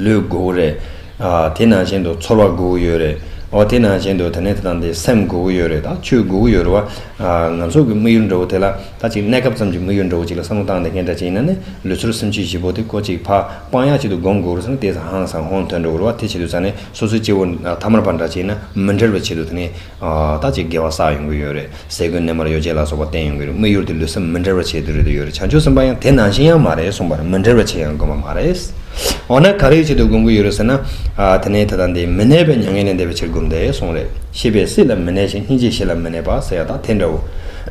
ལུས་དགོས་ཀྱི་རེད། ཨ་དེ་ནང་བཞིན་དུ་ཚོར་བ་དགོས་ཀྱི་ཡོད་རེད། འོ་དེ་ནང་བཞིན་དུ་དེ་ནས་དེ་དང་དེ་སེམས་དགོས་ཀྱི་ཡོད་རེད། ད་ཆོས་དགོས་ཀྱི་ཡོད་རེད་བ། ཨ་ང་ཚོ་གི་དམིགས་ཡུལ་འདྲ་བོ་དེ་ལ་ད་ཅིག་གནས་སྐབས་ཙམ་གྱི་དམིགས་ཡུལ་འདྲ་བོ་ཅིག་ལ་བསམ་བློ་བཏང་ནས་ངས་འདྲ་ཅིག་ཡིན་ན་ནི་ལུས་ཚོར་སེམས་ཅན་བཞི་པོ་དེ་ཀོ་ཅིག་ཕར་སྤང་ཡག་ཆེད་དུ་སྒོམ་དགོས་རེད་ཟེར་ན་དེ་ཧང་སང་ཧོན་ཐོན་འགྲོ་གི་རེད་བ། དེ་བྱེད་དུས་ཙང་ནས་སོ་སོའི་སྐྱེ་བོ་ཐ་མལ་པ་འདྲ་ཅིག་ཡིན་ན་མི་འབྲལ་བའི་ཆེད་དུ་དེ་ནས་ཨ་ད་ཅིག་དགེ་བ་བསགས་ཡོང་གི་ཡོད་རེད། ཟས་གོས་གནས་མལ་ཡོ་བྱད་ལ་སོགས་པ་བསྟེན་ཡོང་གི་རེད། དམིགས་ཡུལ་དེ་ལུས་སེམས་མི་འབྲལ་བའི་ཆེད་དུ་རེད་དུ་ཡོད་རེད། བྱང་ཆུབ་སེམས་དཔའ་ཡང་དེ་ནང་བཞིན་ཡང་མ་རེད་གསུངས་པ་རེད། མི་འབྲལ་བའི་ཆེད་ཡང་བསྒོམ་པ་མ་རེད། འོ་ན་ག་རེའི་ཆེད་དུ་བསྒོམ་གི་ཡོད་རེད་ཟེར་ན། ཨ་དེ་ནས་དེ་དང་དེ་མི་གནས་པའི་མྱ་ངན་ལས་འདས་པའི་ཕྱིར་བསྒོམ་སྟེ་གསུངས་རེད། ཤེས་པས་སྲིད་ལ་མི་གནས་ཤིང་། སྙིང་རྗེས་གཞན་ལ་མི་གནས་པ་ཟེར་ཡ་ད་དེ་འདྲ་བོ།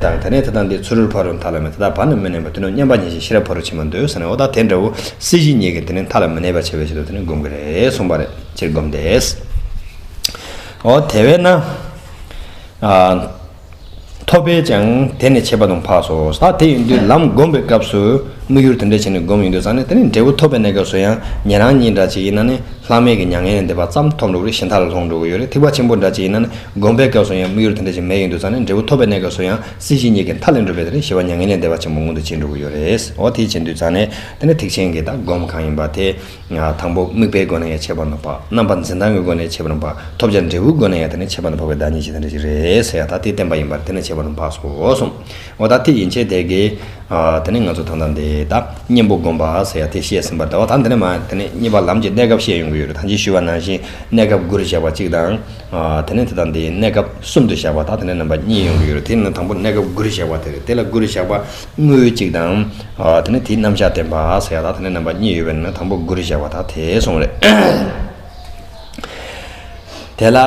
དང་དེ་ནས་དེ་དང་དེ་ཚུ་རོལ་ཕ་རོལ་མཐའ་ལ་མེད། ད་ལྟ་བར་ནི་མི་གནས་པ། དུས་ནམ་མཉམ་པ་ཉིད་ཀྱང་ཤེས་རབ་ཕ་རོལ་ཕྱིན་མ་འདོད་ཟེར་ནས། འོ་ད་དེ་འདྲ་བོ་སྲིད་ཞི་གཉིས་ཀྱི་དེ་ནས་མཐའ་ལ་མི་གནས་པ་བྱེད་པའི་ཆེད་དུ་དེ་ནས་བསྒོམ་གི་རེད་གསུངས་པ་རེད། ཕྱིར་བསྒོམ་སྟེ། འོ་དེ་བས་ན། ཨ། ཐོབ་པས་ཀྱང་དེ་ནི་ཁྱད་པར་དུ་འཕགས་སོ། ད་དེ་ཡིན་དུས་ལམ་བསྒོམ་པའི་སྐབས་སུ་དམིགས་ཡུལ་དེ་འདྲ་བྱས་ནས་བསྒོམ་ཡོང་དུས་ཙང་ནས་དེ་ནི་འབྲས་བུ་ཐོབ་པའི་གནས་སྐབས་སུ་ཡང་ཉན་རང་གཉིས་འདྲ་ཅིག་ཡིན་ན་ནི་ལྷག་མེད་ཀྱི་མྱ་ངན་ལས་འདས་པ་ཙམ་ཐོབ་འགྲོ་གི་རེད། ཞི་མཐའ་ལ་ལྷུང་འགྲོ་གི་ཡོད་རེད། ཐེག་པ་ཆེན་པོ་འདྲ་ཅིག་ཡིན་ན་ནི་བསྒོམ་པའི་སྐབས་སུ་ཡང་དམིགས་ཡུལ་དེ་འདྲ་ཅིག་མེད་ཡོང་དུས་ཙང་ནས་འབྲས་བུ་ཐོབ་པའི་གནས་སྐབས་སུ་ཡང་སྲིད་ཞི་གཉིས་ཀྱི་མཐའ་ལས་གྲུབ་པའི་དེ་ནི་ཞི་བ་མྱ་ངན་ལས་འདས་པ་ཆེན་པོ་མངོན་དུ་བྱེད་འགྲོ་གི་ཡོད་རེད། འོ་དེ་བྱེད་དུས་ཙང་ནས་དེ་ནི་ཐེག་ཆེན་གྱི་ད་སྒོམ་གང་ཡིན་པ་དེ། དང་པོ་དམིགས་པའི་སྒོ་ནས་ཡང་ཁྱད་པར་དུ་འཕགས། རྣམ་པ་འཛིན་སྟངས་ཀྱི་སྒོ་ནས་ཁྱད་པར་དུ་འཕགས། ཐོབ་བྱ་འབྲས་བུའི་སྒོ་ནས་ཡང་དེ་ནི་ཁྱད་པར་དུ་འཕགས་པའི་བདག་ཉིད་ཀྱི་དེ་འདྲ་ཞིག་རེད་ཟེར་ཡ་ད་དེ་བསྟན་པ་ཡིན་པར་དེ་ནི་ཁྱད་པར་དུ་འཕགས་སོ་གསུངས། འོ་ད་དེ་ཡན་ཆད་དེ་གའི་དེ་ནི་ང་ཚོ་ད་ལྟ་འདི་ད་གཉེན་པོ་བསྒོམ་པ་ཟེར་ཡ་དེ་བཤད་ཟིན་པར་ད་བ་ད་འདི་ནི་མ་དེ་ནི་གཉིས་པ་ལམ་གྱི་གནས་སྐབས་བཤད་ཡོང་གི་ཡོད་རེད། ད་ཅི་ཞུས་པ་ནང་བཞིན་གནས་སྐབས་དགུ་རུ་བཞག་པ་གཅིག་དང་། དེ་ནས་དེ་དང་དེའི་གནས་སྐབས་གསུམ་དུ་བཞག་པ་དང་དེ་ནས་རྣམ་པ་གཉིས་ཡོང་གི་ཡོད་རེད། དེ་ནི་དང་པོ་གནས་སྐབས་དགུ་རུ་བཞག་པ་དེ་རེད། དེ་ལ་དགུ་རུ་བཞག་པ་དངོས་གཅིག་དང་། དེ་ནས་དེའི་རྣམ་གཞག་བསྟན་པ་ཟེར་ཡ་དང་དེ་ནས་རྣམ་པ་གཉིས་ཡོད་པའི་ནང་དང་པོ་དགུ་རུ་བཞག་པ་དང་དེ་གསུངས་རེད། དེ་ལ་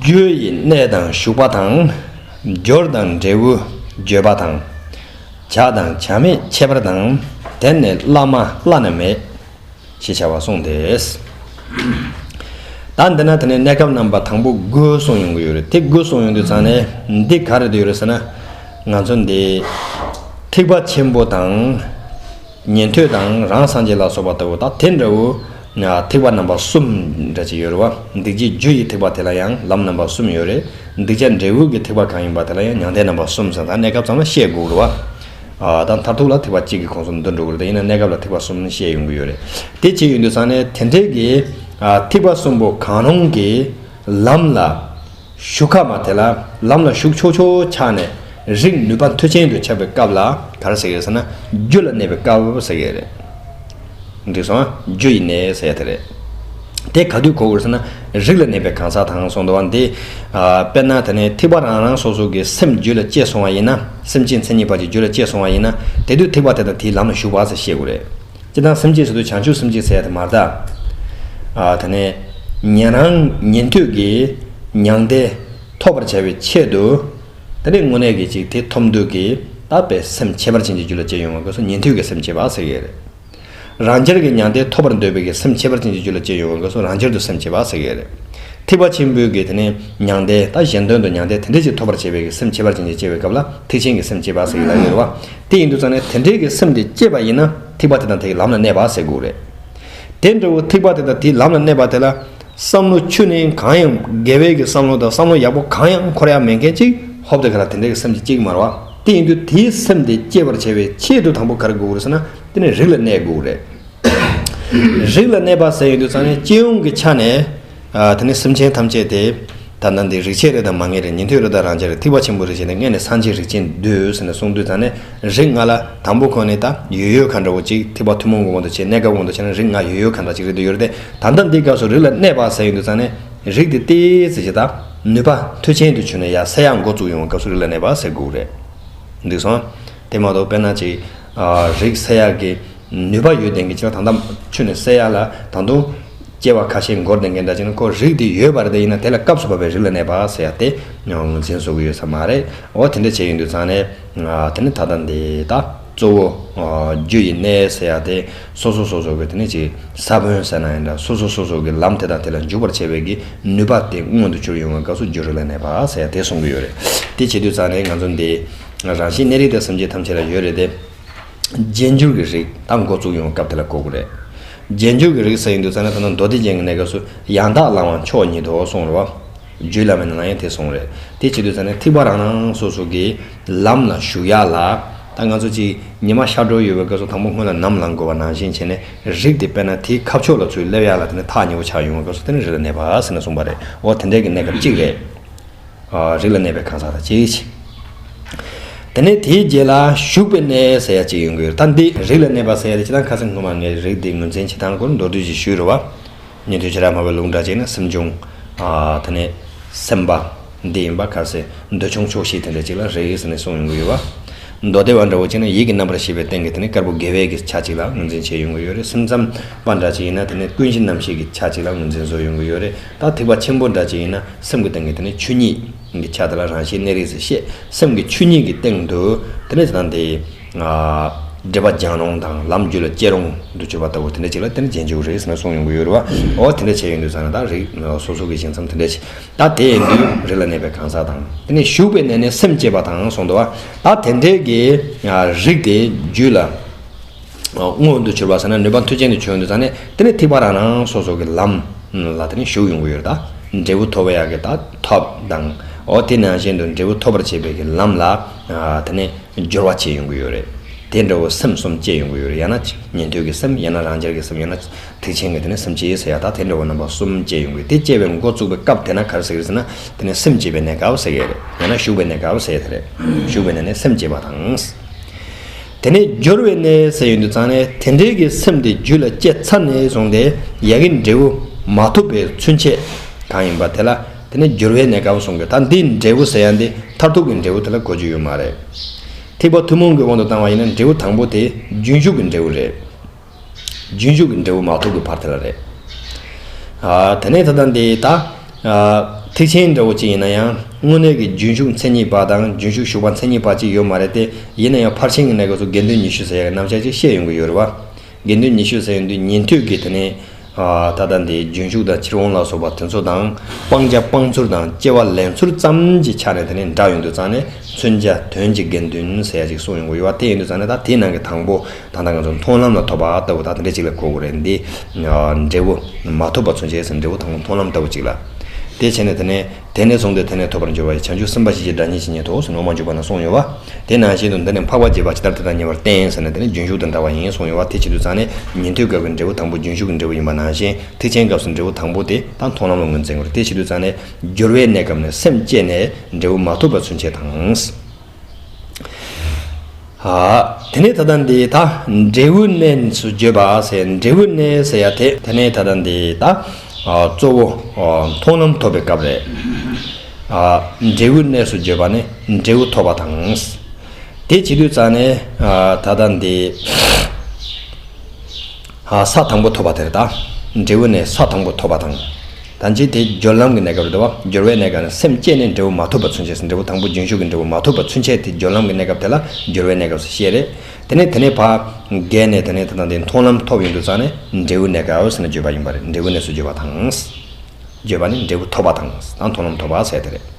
རྒྱུ་ཡི་གནས་དང་ཞུགས་པ་དང་། སྦྱོར་དང་འབྲས་བུ་བརྗོད་པ་དང་། བྱ་དང་བྱ་མེད་ཁྱད་པར་དང་། དེ་ནི་བླ་མ་བླ་ན་མེད། ཞེས་བྱ་བ་གསུངས་ཏེ། ད་འདི་ན་དེ་ནས་གནས་སྐབས་རྣམ་པ་དང་པོ་དགུ་གསུངས་ཡོང་གི་ཡོད་རེད། དེ་དགུ་གསུངས་ཡོང་དུས་ཙང་ནས་འདི་ག་རེ་འདུག་ཡོད་རེད་ཟེར་ན། ང་ཚོ་འདི་ཐེག་པ་ཆེན་པོ་དང་ཉན་ཐོས་དང་རང་སངས་རྒྱས་ལ་སོགས་པ་ལྟ་བུ་ད་དེ་འདྲ་བོ་ཐེག་པ་རྣམ་པ་གསུམ་འདྲ་ཅིག་ཡོད་རེད་བ། འདུས་བྱས་རྒྱུ་ཡི་ཐེག་པ་དེ་ལ་ཡང་ལམ་རྣམ་པ་གསུམ་ཡོད་རེད། འདུས་བྱས་འབྲས་བུ་གི་ཐེག་པ་གང་ཡིན་པ་དེ་ལ་ཡང་མྱང་འདས་རྣམ་པ་གསུམ་ཟེར་ད་གནས་སྐབས་ཙམ་ལ་བཤད་དགོས་རེད་བ། ཨ་ད་མཐར་ཐུག་ལ་ཐེག་པ་གཅིག་གི་ཁོངས་སུ་འདུ་འགྲོ་གི་རེད། ད་ཡིན་ན་གནས་སྐབས་ལ་ཐེག་པ་གསུམ་བཤད་ཡོང་གི་ཡོད་རེད། དེ་བྱས་ཡོང་དུས་ཙང་ནས་དེ་འདྲའི་གི་ཨ་ཐེག་པ་གསུམ་པོ་གང་རུང་གི་ལམ་ལ་ཞུགས་ཁ་མ་དེ་ལ་ལམ་ལ་ཞུགས་ཆོག་ཆོག་ཆགས་ནས་རིགས་ནུས་པ་མཐུ་ཅན་དུ་ཁྱབ་པའི་སྐབས་ལ་ག་རེ་ཟེར་གི་རེད་ཟེར་ན་རྒྱུ་ལ་གནས་པའི་སྐབས་ཟེར་གི་རེད། འགྲིག་སོང་ཨ། རྒྱུ་ཡི་གནས་ཟེར་ཡ་དེ་རེད། དེ་ག་དུས་གོ་དགོས་ཟེར་ན་རིགས་ལ་གནས་པའི་གང་ཟག་དང་གསུངས་འདུག་བ། འདི་ཨ་དཔེར་ན་དེ་ནས་ཐེག་པ་རང་རང་སོ་སོ་གི་སེམས་རྒྱུད་ལ་སྐྱེས་སོང་བ་ཡིན་ན། སེམས་ཅན་མཚན་ཉིད་པ་ཅིག་རྒྱུད་ལ་སྐྱེས་སོང་བ་ཡིན་ན་དེ་དུས་ཐེག་པ་དེ་དང་དེའི་ལམ་ལ་ཞུགས་པ་ཟེར་བཤད་དགོས་རེད། སྤྱིར་བཏང་སེམས་ཅན་ཟེར་དུས་བྱང་ཆུབ་སེམས་ཅན་ཟེར་ཡ་དེ་མ་རེད་ད། ཨ་དེ་ནས་ཉན་རང་ཉན་ཐོས་ཀྱི་མྱང་འདས་ཐོབ་པར་བྱ་བའི་ཆེད་དུ། དེ་ནས་དངོས་གནས་ཀྱི་ཅིག་དེ་ཐོབ་འདོད་ཀྱི་ད་དཔེ་སེམས་ཁྱད་པར་ཅན་གྱི་རྒྱུད་ལ་སྐྱེས་ཡོང་བ་སྐབས་སུ་ཉན་ཐོས་ཀྱི་སེམས་བསྐྱེད་པ་ཟེར་གྱི་རེད། རང་རྒྱལ་གྱི་མྱང་འདས་ཐོབ་པར་འདོད་པའི་གི་སེམས་ཁྱད་པར་ཅན་གྱི་རྒྱུད་ལ་སྐྱེས་ཡོང་བའི་སྐབས་སུ་རང་རྒྱལ་དུ་སེམས་བསྐྱེད་པ་ཟེར་གྱི་རེད། ཐེག་པ་ཆེན་པོའི་གི་དེ་ནས་མྱང་འདས་ད་གཞན་དོན་དུ་མྱང་འདས་དེ་འདྲ་ཅིག་ཐོབ་པར་བྱེད་པའི་གི་སེམས་ཁྱད་པར་ཅན་གྱི་སྐྱེ་བའི་སྐབས་ལ་ཐེག་ཆེན་གྱི་སེམས་བསྐྱེད་པ་ཟེར་གྱི་ལ་ཡོད་རེད་བ། དེ་ཡིན་དུས་ཙང་ནས་དེ་འདྲའི་གི་སེམས་དེ་སྐྱེས་པ་ཡིན་ན་ཐེག་པ་དེ་དང་དེའི་ལམ་ལ་གནས་པ་ཟེར་དགོས་རེད། དེ་འདྲ་བོ་ཐེག་པ་དེ་དང་དེའི་ལམ་ལ་གནས་པ་དེ་ལ་ བསམ་བློ་ཆུ་ནས་གང་ཡང་དགེ་བའི་གི་བསམ་བློ་དང་བསམ་བློ་ཡག་པོ་གང་ཡང་འཁོར་ཡ་མེད་མཁན་ཅིག་ཧོབ་དེ་ག་ལ་དེ་འདྲའི་གི་སེམས་ཅིག་སྐྱེ་གི་མ་རེད་བ། དེ་ཡིན་དུས་དེའི་སེམས་དེ་སྐྱེ་བར་བྱ་བའི་ཆེད་དུ་དང་པོ་ག་རེ་དགོས་ཀྱི་རེད་ཟེར་ན། དེ་ནི་རིགས་ལ་གནས་དགོས་ཀྱི་རེད། རིགས་ལ་གནས་པ་ཟེར་ཡོང་དུས་ཙང་ནས་སྤྱི་ཡོངས་ཀྱི་ཆ་ནས། ཨ། དེ་ནི་སེམས་ཅན་ཐམས་ཅད་དེ། ད་ལྟ་འདི་རིགས་ཆད་རེད་དང་མ་ངེས་རེད། ཉན་ཐོས་རེད་དང་རང་རྒྱལ་རེད། ཐེག་པ་ཆེན་པོ་རེད་ཟེར་ནས་སྔས་ནས་སངས་རྒྱས་རིགས་ཅན་འདོད་ཟེར་ནས་གསུངས་དུས་ཙང་ནས། རིགས་ལྔ་ལ་དང་པོ་ཁོ་ནས་ད་ཡོད་ཡོད་ག་འདྲ་བོ་ཅིག་ཐེག་པ་ཐུན་མོང་གི་དབང་དུ་བྱས། གནས་སྐབས་དབང་དུ་བྱས་ན་རིགས་ལྔ་ཡོད་ཡོད་ག་འདྲ་ཅིག་རེད་དུ་ཡོད་རེད་དེ། ད་ལྟ་འདི་སྐབས་སུ་རིགས་ལ་གནས་པ་ཟེར་ཡོང་དུས་ཙང་ནས། རིགས་དེ་ཏོག་ཙམ་ཅིག་ད་ནུས་པ་མཐུ་ཆེན་དུ་གྱུར་ནས་ཡར་སད་ཡག་འགོ་བཙུགས་ཡོང་བའི་སྐབས་སུ་རིགས་ལ་གནས་པ་ཟེར་དགོས་རེད། འདུག་སོང་། དེ་མ་གཏོགས་དཔེར་ན་ཅིག་ཨ། རིགས་སད་ཡག་གི་ནུས་པ་ཡོད་བསྡད་མཁན་ཅིག་ལ་ད་ལྟ་ཆུ་ནས་སད་ཡག་ལ་ད་དུང་སྐྱེ་བ་ཁ་ཤས་འགོར་བསྡད་མཁན་འདྲ་ཅིག་ན། ཁོ་རིགས་དེ་ཡོད་པ་རེད་དེ། ཡིན་ན་དེ་ལ་སྐབས་སུ་བབས་པའི་རིགས་ལ་གནས་པ་ཟེར་ཡག་དེ་ངོས་འཛིན་བཟོ་གི་ཡོད་ས་མ་རེད། འོ་དེ་འདྲ་བྱས་ཡོང་དུས་ཙང་ནས། ཨ། དེ་ནི་ད་ལྟ་འདི་ད་གཙོ་བོ། ཨ། རྒྱུ་ཡི་གནས་ཟེར་ཡག་དེ་སོ་སོ་སོ་སོ་གི་དེ་ནི་ཅིག་ས་བོན་ཟེར་ན་ཡང་འདྲ། སོ་སོ་སོ་སོ་གི་ལམ་དེ་དང་དེ་ལ་འཇུག་པར་བྱེད་པའི་གི་ནུས་པ་དེ་མངོན་དུ་གྱུར་ཡོང་བའི་སྐབས་སུ་རྒྱུ་རིགས་ལ་གནས་པ་ཟེར་ཡག་དེ་གསུང་གི་ཡོད་རེད། དེ་བྱེད་དུས་ཙང་ནས་ང་ཚོ་འདི་རང་བཞིན་གནས་རིགས་དང་སེམས་ཅན་ཐམས་ཅད་ལ་ཡོད་རེད་དེ། རྗེས་འཇུག་གི་རིགས་ད་འགོ་བཙུགས་ཡོང་སྐབས་དེ་ལ་གོ་དགོས་རེད། རྗེས་འཇུག་གི་རིགས་ཟེར་ཡོང་དུས་ཙང་ནས། ད་ནི་མདོ་སྡེ་རྒྱན་གྱི་གནས་སྐབས་སུ་ཡང་དག་བླང་བ་མཆོག་ཉིད་དོ་གསུངས་རེད་བ། རྒྱུད་བླ་མའི་ནང་ལ་ཡང་དེ་གསུངས་རེད། དེ་བྱེད་དུས་ཙང་ནས་ཐེག་པ་རང་རང་སོ་སོ་གི་ལམ་ལ་ཞུགས་ཡག་ལ། ད་ང་ཚོ་ཅིག་ཉི་མ་ཤར་འགྲོ་ཡོད་པའི་སྐབས་སུ་དང་པོ་སྔོན་ལ་ནམ་ལངས་དགོས་པ་ནང་བཞིན་བྱས་ནས། རིགས་དེ་དཔེར་ན་དེའི་ཁ་ཕྱོགས་ལ་ཚུར་སླེབས་ཡག་ལ་དེ་ནས་ཐག་ཉེ་བོ་ཆགས་ཡོང་བའི་སྐབས་སུ་དེ་ནི་རིགས་ལ་གནས་པ་ཟེར་ནས་གསུངས་པ་རེད། འོ་དེ་འདྲའི་གི་གནས་སྐབས་གཅིག་རེད། ཨ། རིགས་ལ་གནས་པའི་གང་ཟག་དང་གཅིག་བྱས། དེ་ནས་དེའི་རྗེས་ལ་ཞུགས་པའི་གནས་ཟེར་ཡག་ཅིག་ཡོང་གི་ཡོད། ད་འདི་རིགས་ལ་གནས་པ་ཟེར་ཡག་དེ་ཇི་ལྟར་ཁ་སང་སྔོན་མ་ངས་རིགས་འདི་ངོས་འཛིན་བྱེད་སྟངས་སྐོར་མདོར་བསྡུས་ཤིག་ཞུས་རེད་བ། ཉན་ཐོས་ཁྱེད་རང་སྨྲ་བའི་ལུང་འདྲ་བྱས་ན་སེམས་བྱུང་། ཨ། དེ་ནས་སེམས་པ་འདི་ཡིན་པ། ཁ་སང་འདོད་ཆུང་ཆོག་ཤེས་དེ་འདྲ་ཅིག་ལ་རིགས་ཟེར་ནས་གསུངས་ཡོང་གི་ཡོད་བ། མདོ་སྡེ་པ་འདྲ་བོ་བྱས་ན་ཡིད་ཀྱི་རྣམ་པར་ཤེས་པའི་སྟེང་གི་དེ་ནས་དཀར་པོ་དགེ་བའི་གི་ཆ་གཅིག་ལ་ངོས་འཛིན་བྱས་ཡོང་གི་ཡོད་རེད། སེམས་ཙམ་པ་འདྲ་ཅིག་ཡིན་ན་དེ་ནས་ཀུན་གཞི་རྣམ་ཤེས་ཀྱི་ཆ་གཅིག་ལ་ངོས་འཛིན་བཟོ་ཡོང་གི་ཡོད་རེད། ད་ཐེག་པ་ཆེན་པོ་འདྲ་ཅིག་ཡིན་ན་སེམས་ཀྱི་སྟེང་གི་དེ་ནས་ཆོས་ཉིད་ཀྱི་ཆ་དེ་ལ་རང་བཞིན་གནས་རིགས་ཟེར་བཤད། སེམས་ཀྱི་ཆོས་ཉིད་ཀྱི་སྟེང་དུ་དེ་ནས་དེ་དང་དེ། ཨ། སྒྲིབ་པ་སྦྱང་རུང་དང་ལམ་རྒྱུད་ལ་སྐྱེ་རུང་དུ་གྱུར་པ་ལྟ་བུ་དེ་འདྲ་ཅིག་ལ་དེ་ནི་རྗེས་འཇུག་རེད་ཟེར་ནས་གསུངས་ཡོང་གི་ཡོད་རེད་བ། འོ་དེ་འདྲ་བྱས་ཡོང་དུས་ཙང་ནས་ད་རིགས་སོ་སོ་གི་ཞེང་མཚམས་དེ་འདྲ་ཞིག་ད་དེ་ཡིན་དུས་རིགས་ལ་གནས་པའི་གང་ཟག་དང་། དེ་ནས་ཞུགས་པའི་གནས་ནས་སེམས་བསྐྱེད་པ་དང་གསུངས་འདུག་བ། ད་དེ་འདྲའི་གི་རིགས་དེ་རྒྱུད་ལ་མངོན་དུ་གྱུར་པ་ཟེར་ན། ནུས་པ་མཐུ་ཅན་དུ་གྱུར་ཡོང་དུས་ཙང་ནས་དེ་ནས་ཐེག་པ་རང་རང་སོ་སོ་གི་ལམ་ལ་དེ་ནས་ཞུགས་ཡོང་གི་ཡོད་རེད། ད་འབྲས་བུ་ཐོབ་པ་ཡག་གི་ད་ཐབས་དང་། འོ་དེ་ནང་བཞིན་དུ་འབྲས་བུ་ཐོབ་པར་བྱེད་པའི་གི་ལམ་ལ་དེ་ནས་སྦྱོར་བ་བྱེད་ཡོང་གི་ཡོད་རེད། དེ་འདྲ་བོ་སེམས་གསུམ་སྐྱེ་ཡོང་གི་ཡོད་རེད། ཡང་ན་ཉན་ཐོས་ཀྱི་སེམས། ཡང་ན་རང་རྒྱལ་གྱི་སེམས། ཡང་ན་ཐེག་ཆེན་གྱི་དེ་ནས་སེམས་བསྐྱེད་ཟེར་ཡག་ད་དེ་འདྲ་བོ་རྣམ་པ་གསུམ་སྐྱེ་ཡོང་གི། དེ་སྐྱེ་བའི་འགོ་བཙུགས་པའི་སྐབས་དེ་ན་ག་རེ་ཟེར་གི་རེད་ཟེར་ན། དེ་ནས་སེམས་བསྐྱེད་པའི་གནས་སྐབས་ཟེར་གི་རེད། ཡང་ན་ཞུགས་པའི་གནས་སྐབས་ཟེར་གི་རེད། ཞུགས་པའི་གནས་ནས་སེམས་བསྐྱེད་པ་དང་། དེ་ནས་སྦྱོར་བའི་གནས་ཟེར་ཡོང་དུས་ཙང་ནས་དེ་འདྲའི་གི་སེམས་དེ་རྒྱུད་ལ་སྐྱེས་ཚར་ནས་བཟུང་སྟེ་ཡ་གི་འབྲས་བུ་མ་ཐོབ་པའི་ཚུན་ཆད་གང་ཡིན་པ་དེ་ལ་དེ་ནས་སྦྱོར་བའི་གནས་སྐབས་གསུང་གི། ད་འདིའི་འབྲས་བུ་ཟེར་ཡག་འདི་མཐར་ཐུག་གི་འབྲས་བུ་དེ་ལ་གོ་རྒྱུ་ཡོད་མ་རེད། ཐེག་པ་ཐུན་མོང་གི་དབང་དུ་བཏང་བ་ཡིན་ན་འབྲས་བུ་དང་པོ་དེ་རྒྱུན་ཞུགས་ཀྱི་འབྲས་བུ་རེད། རྒྱུན་ཞུགས་ཀྱི་འབྲས་བུ་མ་ཐོབ་ཀྱི་བར་དེ་ལ་རེད། ཨ། དེ་ནས་ད་ལྟ་འདི་ད། ཨ། ཐེག་ཆེན་འདྲ་བོ་ཅིག་ཡིན་ན་ཡང་དངོས་གནས་ཀྱི་རྒྱུན་ཞུགས་མཚན་ཉིད་པ་དང་རྒྱུན་ཞུགས་ཞུགས་པ་མཚན་ཉིད་པ་ཅིག་ཡོད་མ་རེད་དེ། ཡིན་ན་ཡང་ཕར་ཕྱིན་གྱི་གནས་སྐབས་སུ་དགེ་འདུན་ཉི་ཤུ་ཟེར་ཡག་རྣམ་གཞག་ཅིག་བཤད་ཡོང་གི་ཡོད་རེད་བ། དགེ་འདུན་ཉི་ཤུ་ཟེར་ཡོང་དུས་ཉན་ཐོས་ཀྱི་དེ་ནས། ཨ། ད་ལྟ་འདི་རྒྱུན་ཞུགས་དང་ཕྱིར་འོང་ལ་སོགས་པ་དེ་ཚོ་དང་། སྤང་བྱ་སྤང་ཚུལ་དང་སྐྱེ་བ་ལེན་ཚུལ་ཙམ་གྱི་ཆ་ནས་དེ་ནས་འདྲ་ཡོང་དུས་ཙང་ནས་མཚོན་བྱ་དོན་གྱི་དགེ་འདུན་ཟེར་ཡག་ཅིག་གསུངས་ཡོང་གི་ཡོད་བ། དེ་ཡིན་དུས་ཙང་ནས་ད་དེའི་ནང་གི་དང་པོ། ད་ལྟ་ང་ཚོ་མཐོང་ལམ་ལ་ཐོབ་པ་ལྟ་བུ་ད་དེ་འདྲ་ཅིག་ལ་གོ་དགོས་རེད། འདི་འབྲས་བུ་མ་ཐོབ་པ་མཚོན་བྱེད་ཟེར། འབྲས་བུ་དང་པོ་མཐོང་ལམ་ལྟ་བུ་ཅིག་ལ། དེ་བྱས་ནས་དེ་ནས་དེ་ནས་བཟུང་སྟེ་དེ་ནས་ཐོབ་པར་འགྱུར་བ་ཡི། བྱང་ཆུབ་སེམས་དཔའ་ཞེས་བྱའི་སྒྲ་སྙན་ཞིག་སྙན་ཏོ་ཟེར་ནོ་མ་འཇུག་པ་ན་གསུངས་ཡོད་བ། དེ་ནང་བཞིན་དུ་འདི་ནི་འཕགས་པ་བརྒྱད་པ་ཇི་ལྟར་དེ་དང་ཉེ་བར་བསྟན་ཟེར་ནས་དེ་ནི་རྒྱུན་ཞུགས་དང་འདྲ་བ་ཡིན་གསུངས་ཡོད་བ། དེ་བྱེད་དུས་ཙང་ནས་ཉན་ཐོས་སྐབས་ཀྱི་འབྲས་བུ་དང་པོ་རྒྱུན་ཞུགས་ཀྱི་འབྲས་བུ་ཡིན་པ་ནང་བཞིན། ཐེག་ཆེན་སྐབས་སུ་འབྲས་བུ་དང་པོ་དེ་ད་མཐོང་ལམ་ལ་ངོས་འཛིན་དགོས་རེད། དེ་བྱེད་དུས་ཙང་ནས་སྦྱོར་བའི་གནས་སྐབས་ནས་སེམས་བསྐྱེད་ནས་འབྲས་བུ་མ་ཐོབ་པ་ཚུན་ཆད་དང་། ཨ། དེ་ནས་ད་ལྟ་འདི་ད་འབྲས་བུའི་གནས་སུ་བརྗོད་པ་ཟེར། འབྲས་བུའི་གནས་ཟེར་ཡག་དེ་དེ་ནས་ད་ལྟ་འདི་ད། ཨ། གཙོ་བོ། ཨ། མཐོང་ལམ་ཐོབ་པའི་སྐབས་རེད། ཨ། འབྲས་བུའི་གནས་སུ་བརྗོད་པ་ནི་འབྲས་བུ་ཐོབ་པ་དང་། དེ་བྱེད་དུས་ཙང་ནས། ཨ། ད་ལྟ་འདི། ཨ། ས་དང་པོ་ཐོབ་པ་དེ་རེད། ད་འབྲས་བུ་ནས་ས་དང་པོ་ཐོབ་པ་དང་། ད་ཅི་དེ་སྦྱོར་ལམ་གྱི་གནས་སྐབས་རེད་དོ། སྦྱོར་བའི་གནས་སྐབས་ནས་སེམས་བསྐྱེད་ནས་འབྲས་བུ་མ་ཐོབ་པ་ཚུན་ཆད་ཟེར། འབྲས་བུ་དང་པོ་རྒྱུན་ཞུགས་ཀྱི་འབྲས་བུ་མ་ཐོབ་པ་ཚུན་ཆད་དེ་སྦྱོར་ལམ་གྱི་གནས་སྐབས་དེ་ལ་སྦྱོར་བའི་གནས་སྐབས་སུ་བཤད་རེད། དེ་ནས་དེ་ནས་ཕར་བརྒལ་ནས་དེ་ནས་ད་ལྟ་འདི་མཐོང་ལམ་ཐོབ་ཡོང་དུས་ཙང་ནས་འབྲས་བུའི་གནས་སྐབས་ཟེར་ནས་བརྗོད་པ་ཡིན་པ་རེད། འབྲས་བུའི་གནས་སུ་བརྗོད་པ་དང་། བརྗོད་པ་ནི་འབྲས་བུ་ཐོབ་པ་དང་། ད་མཐོང་ལམ་ཐོབ་པ་ཟེར་དེ་རེད།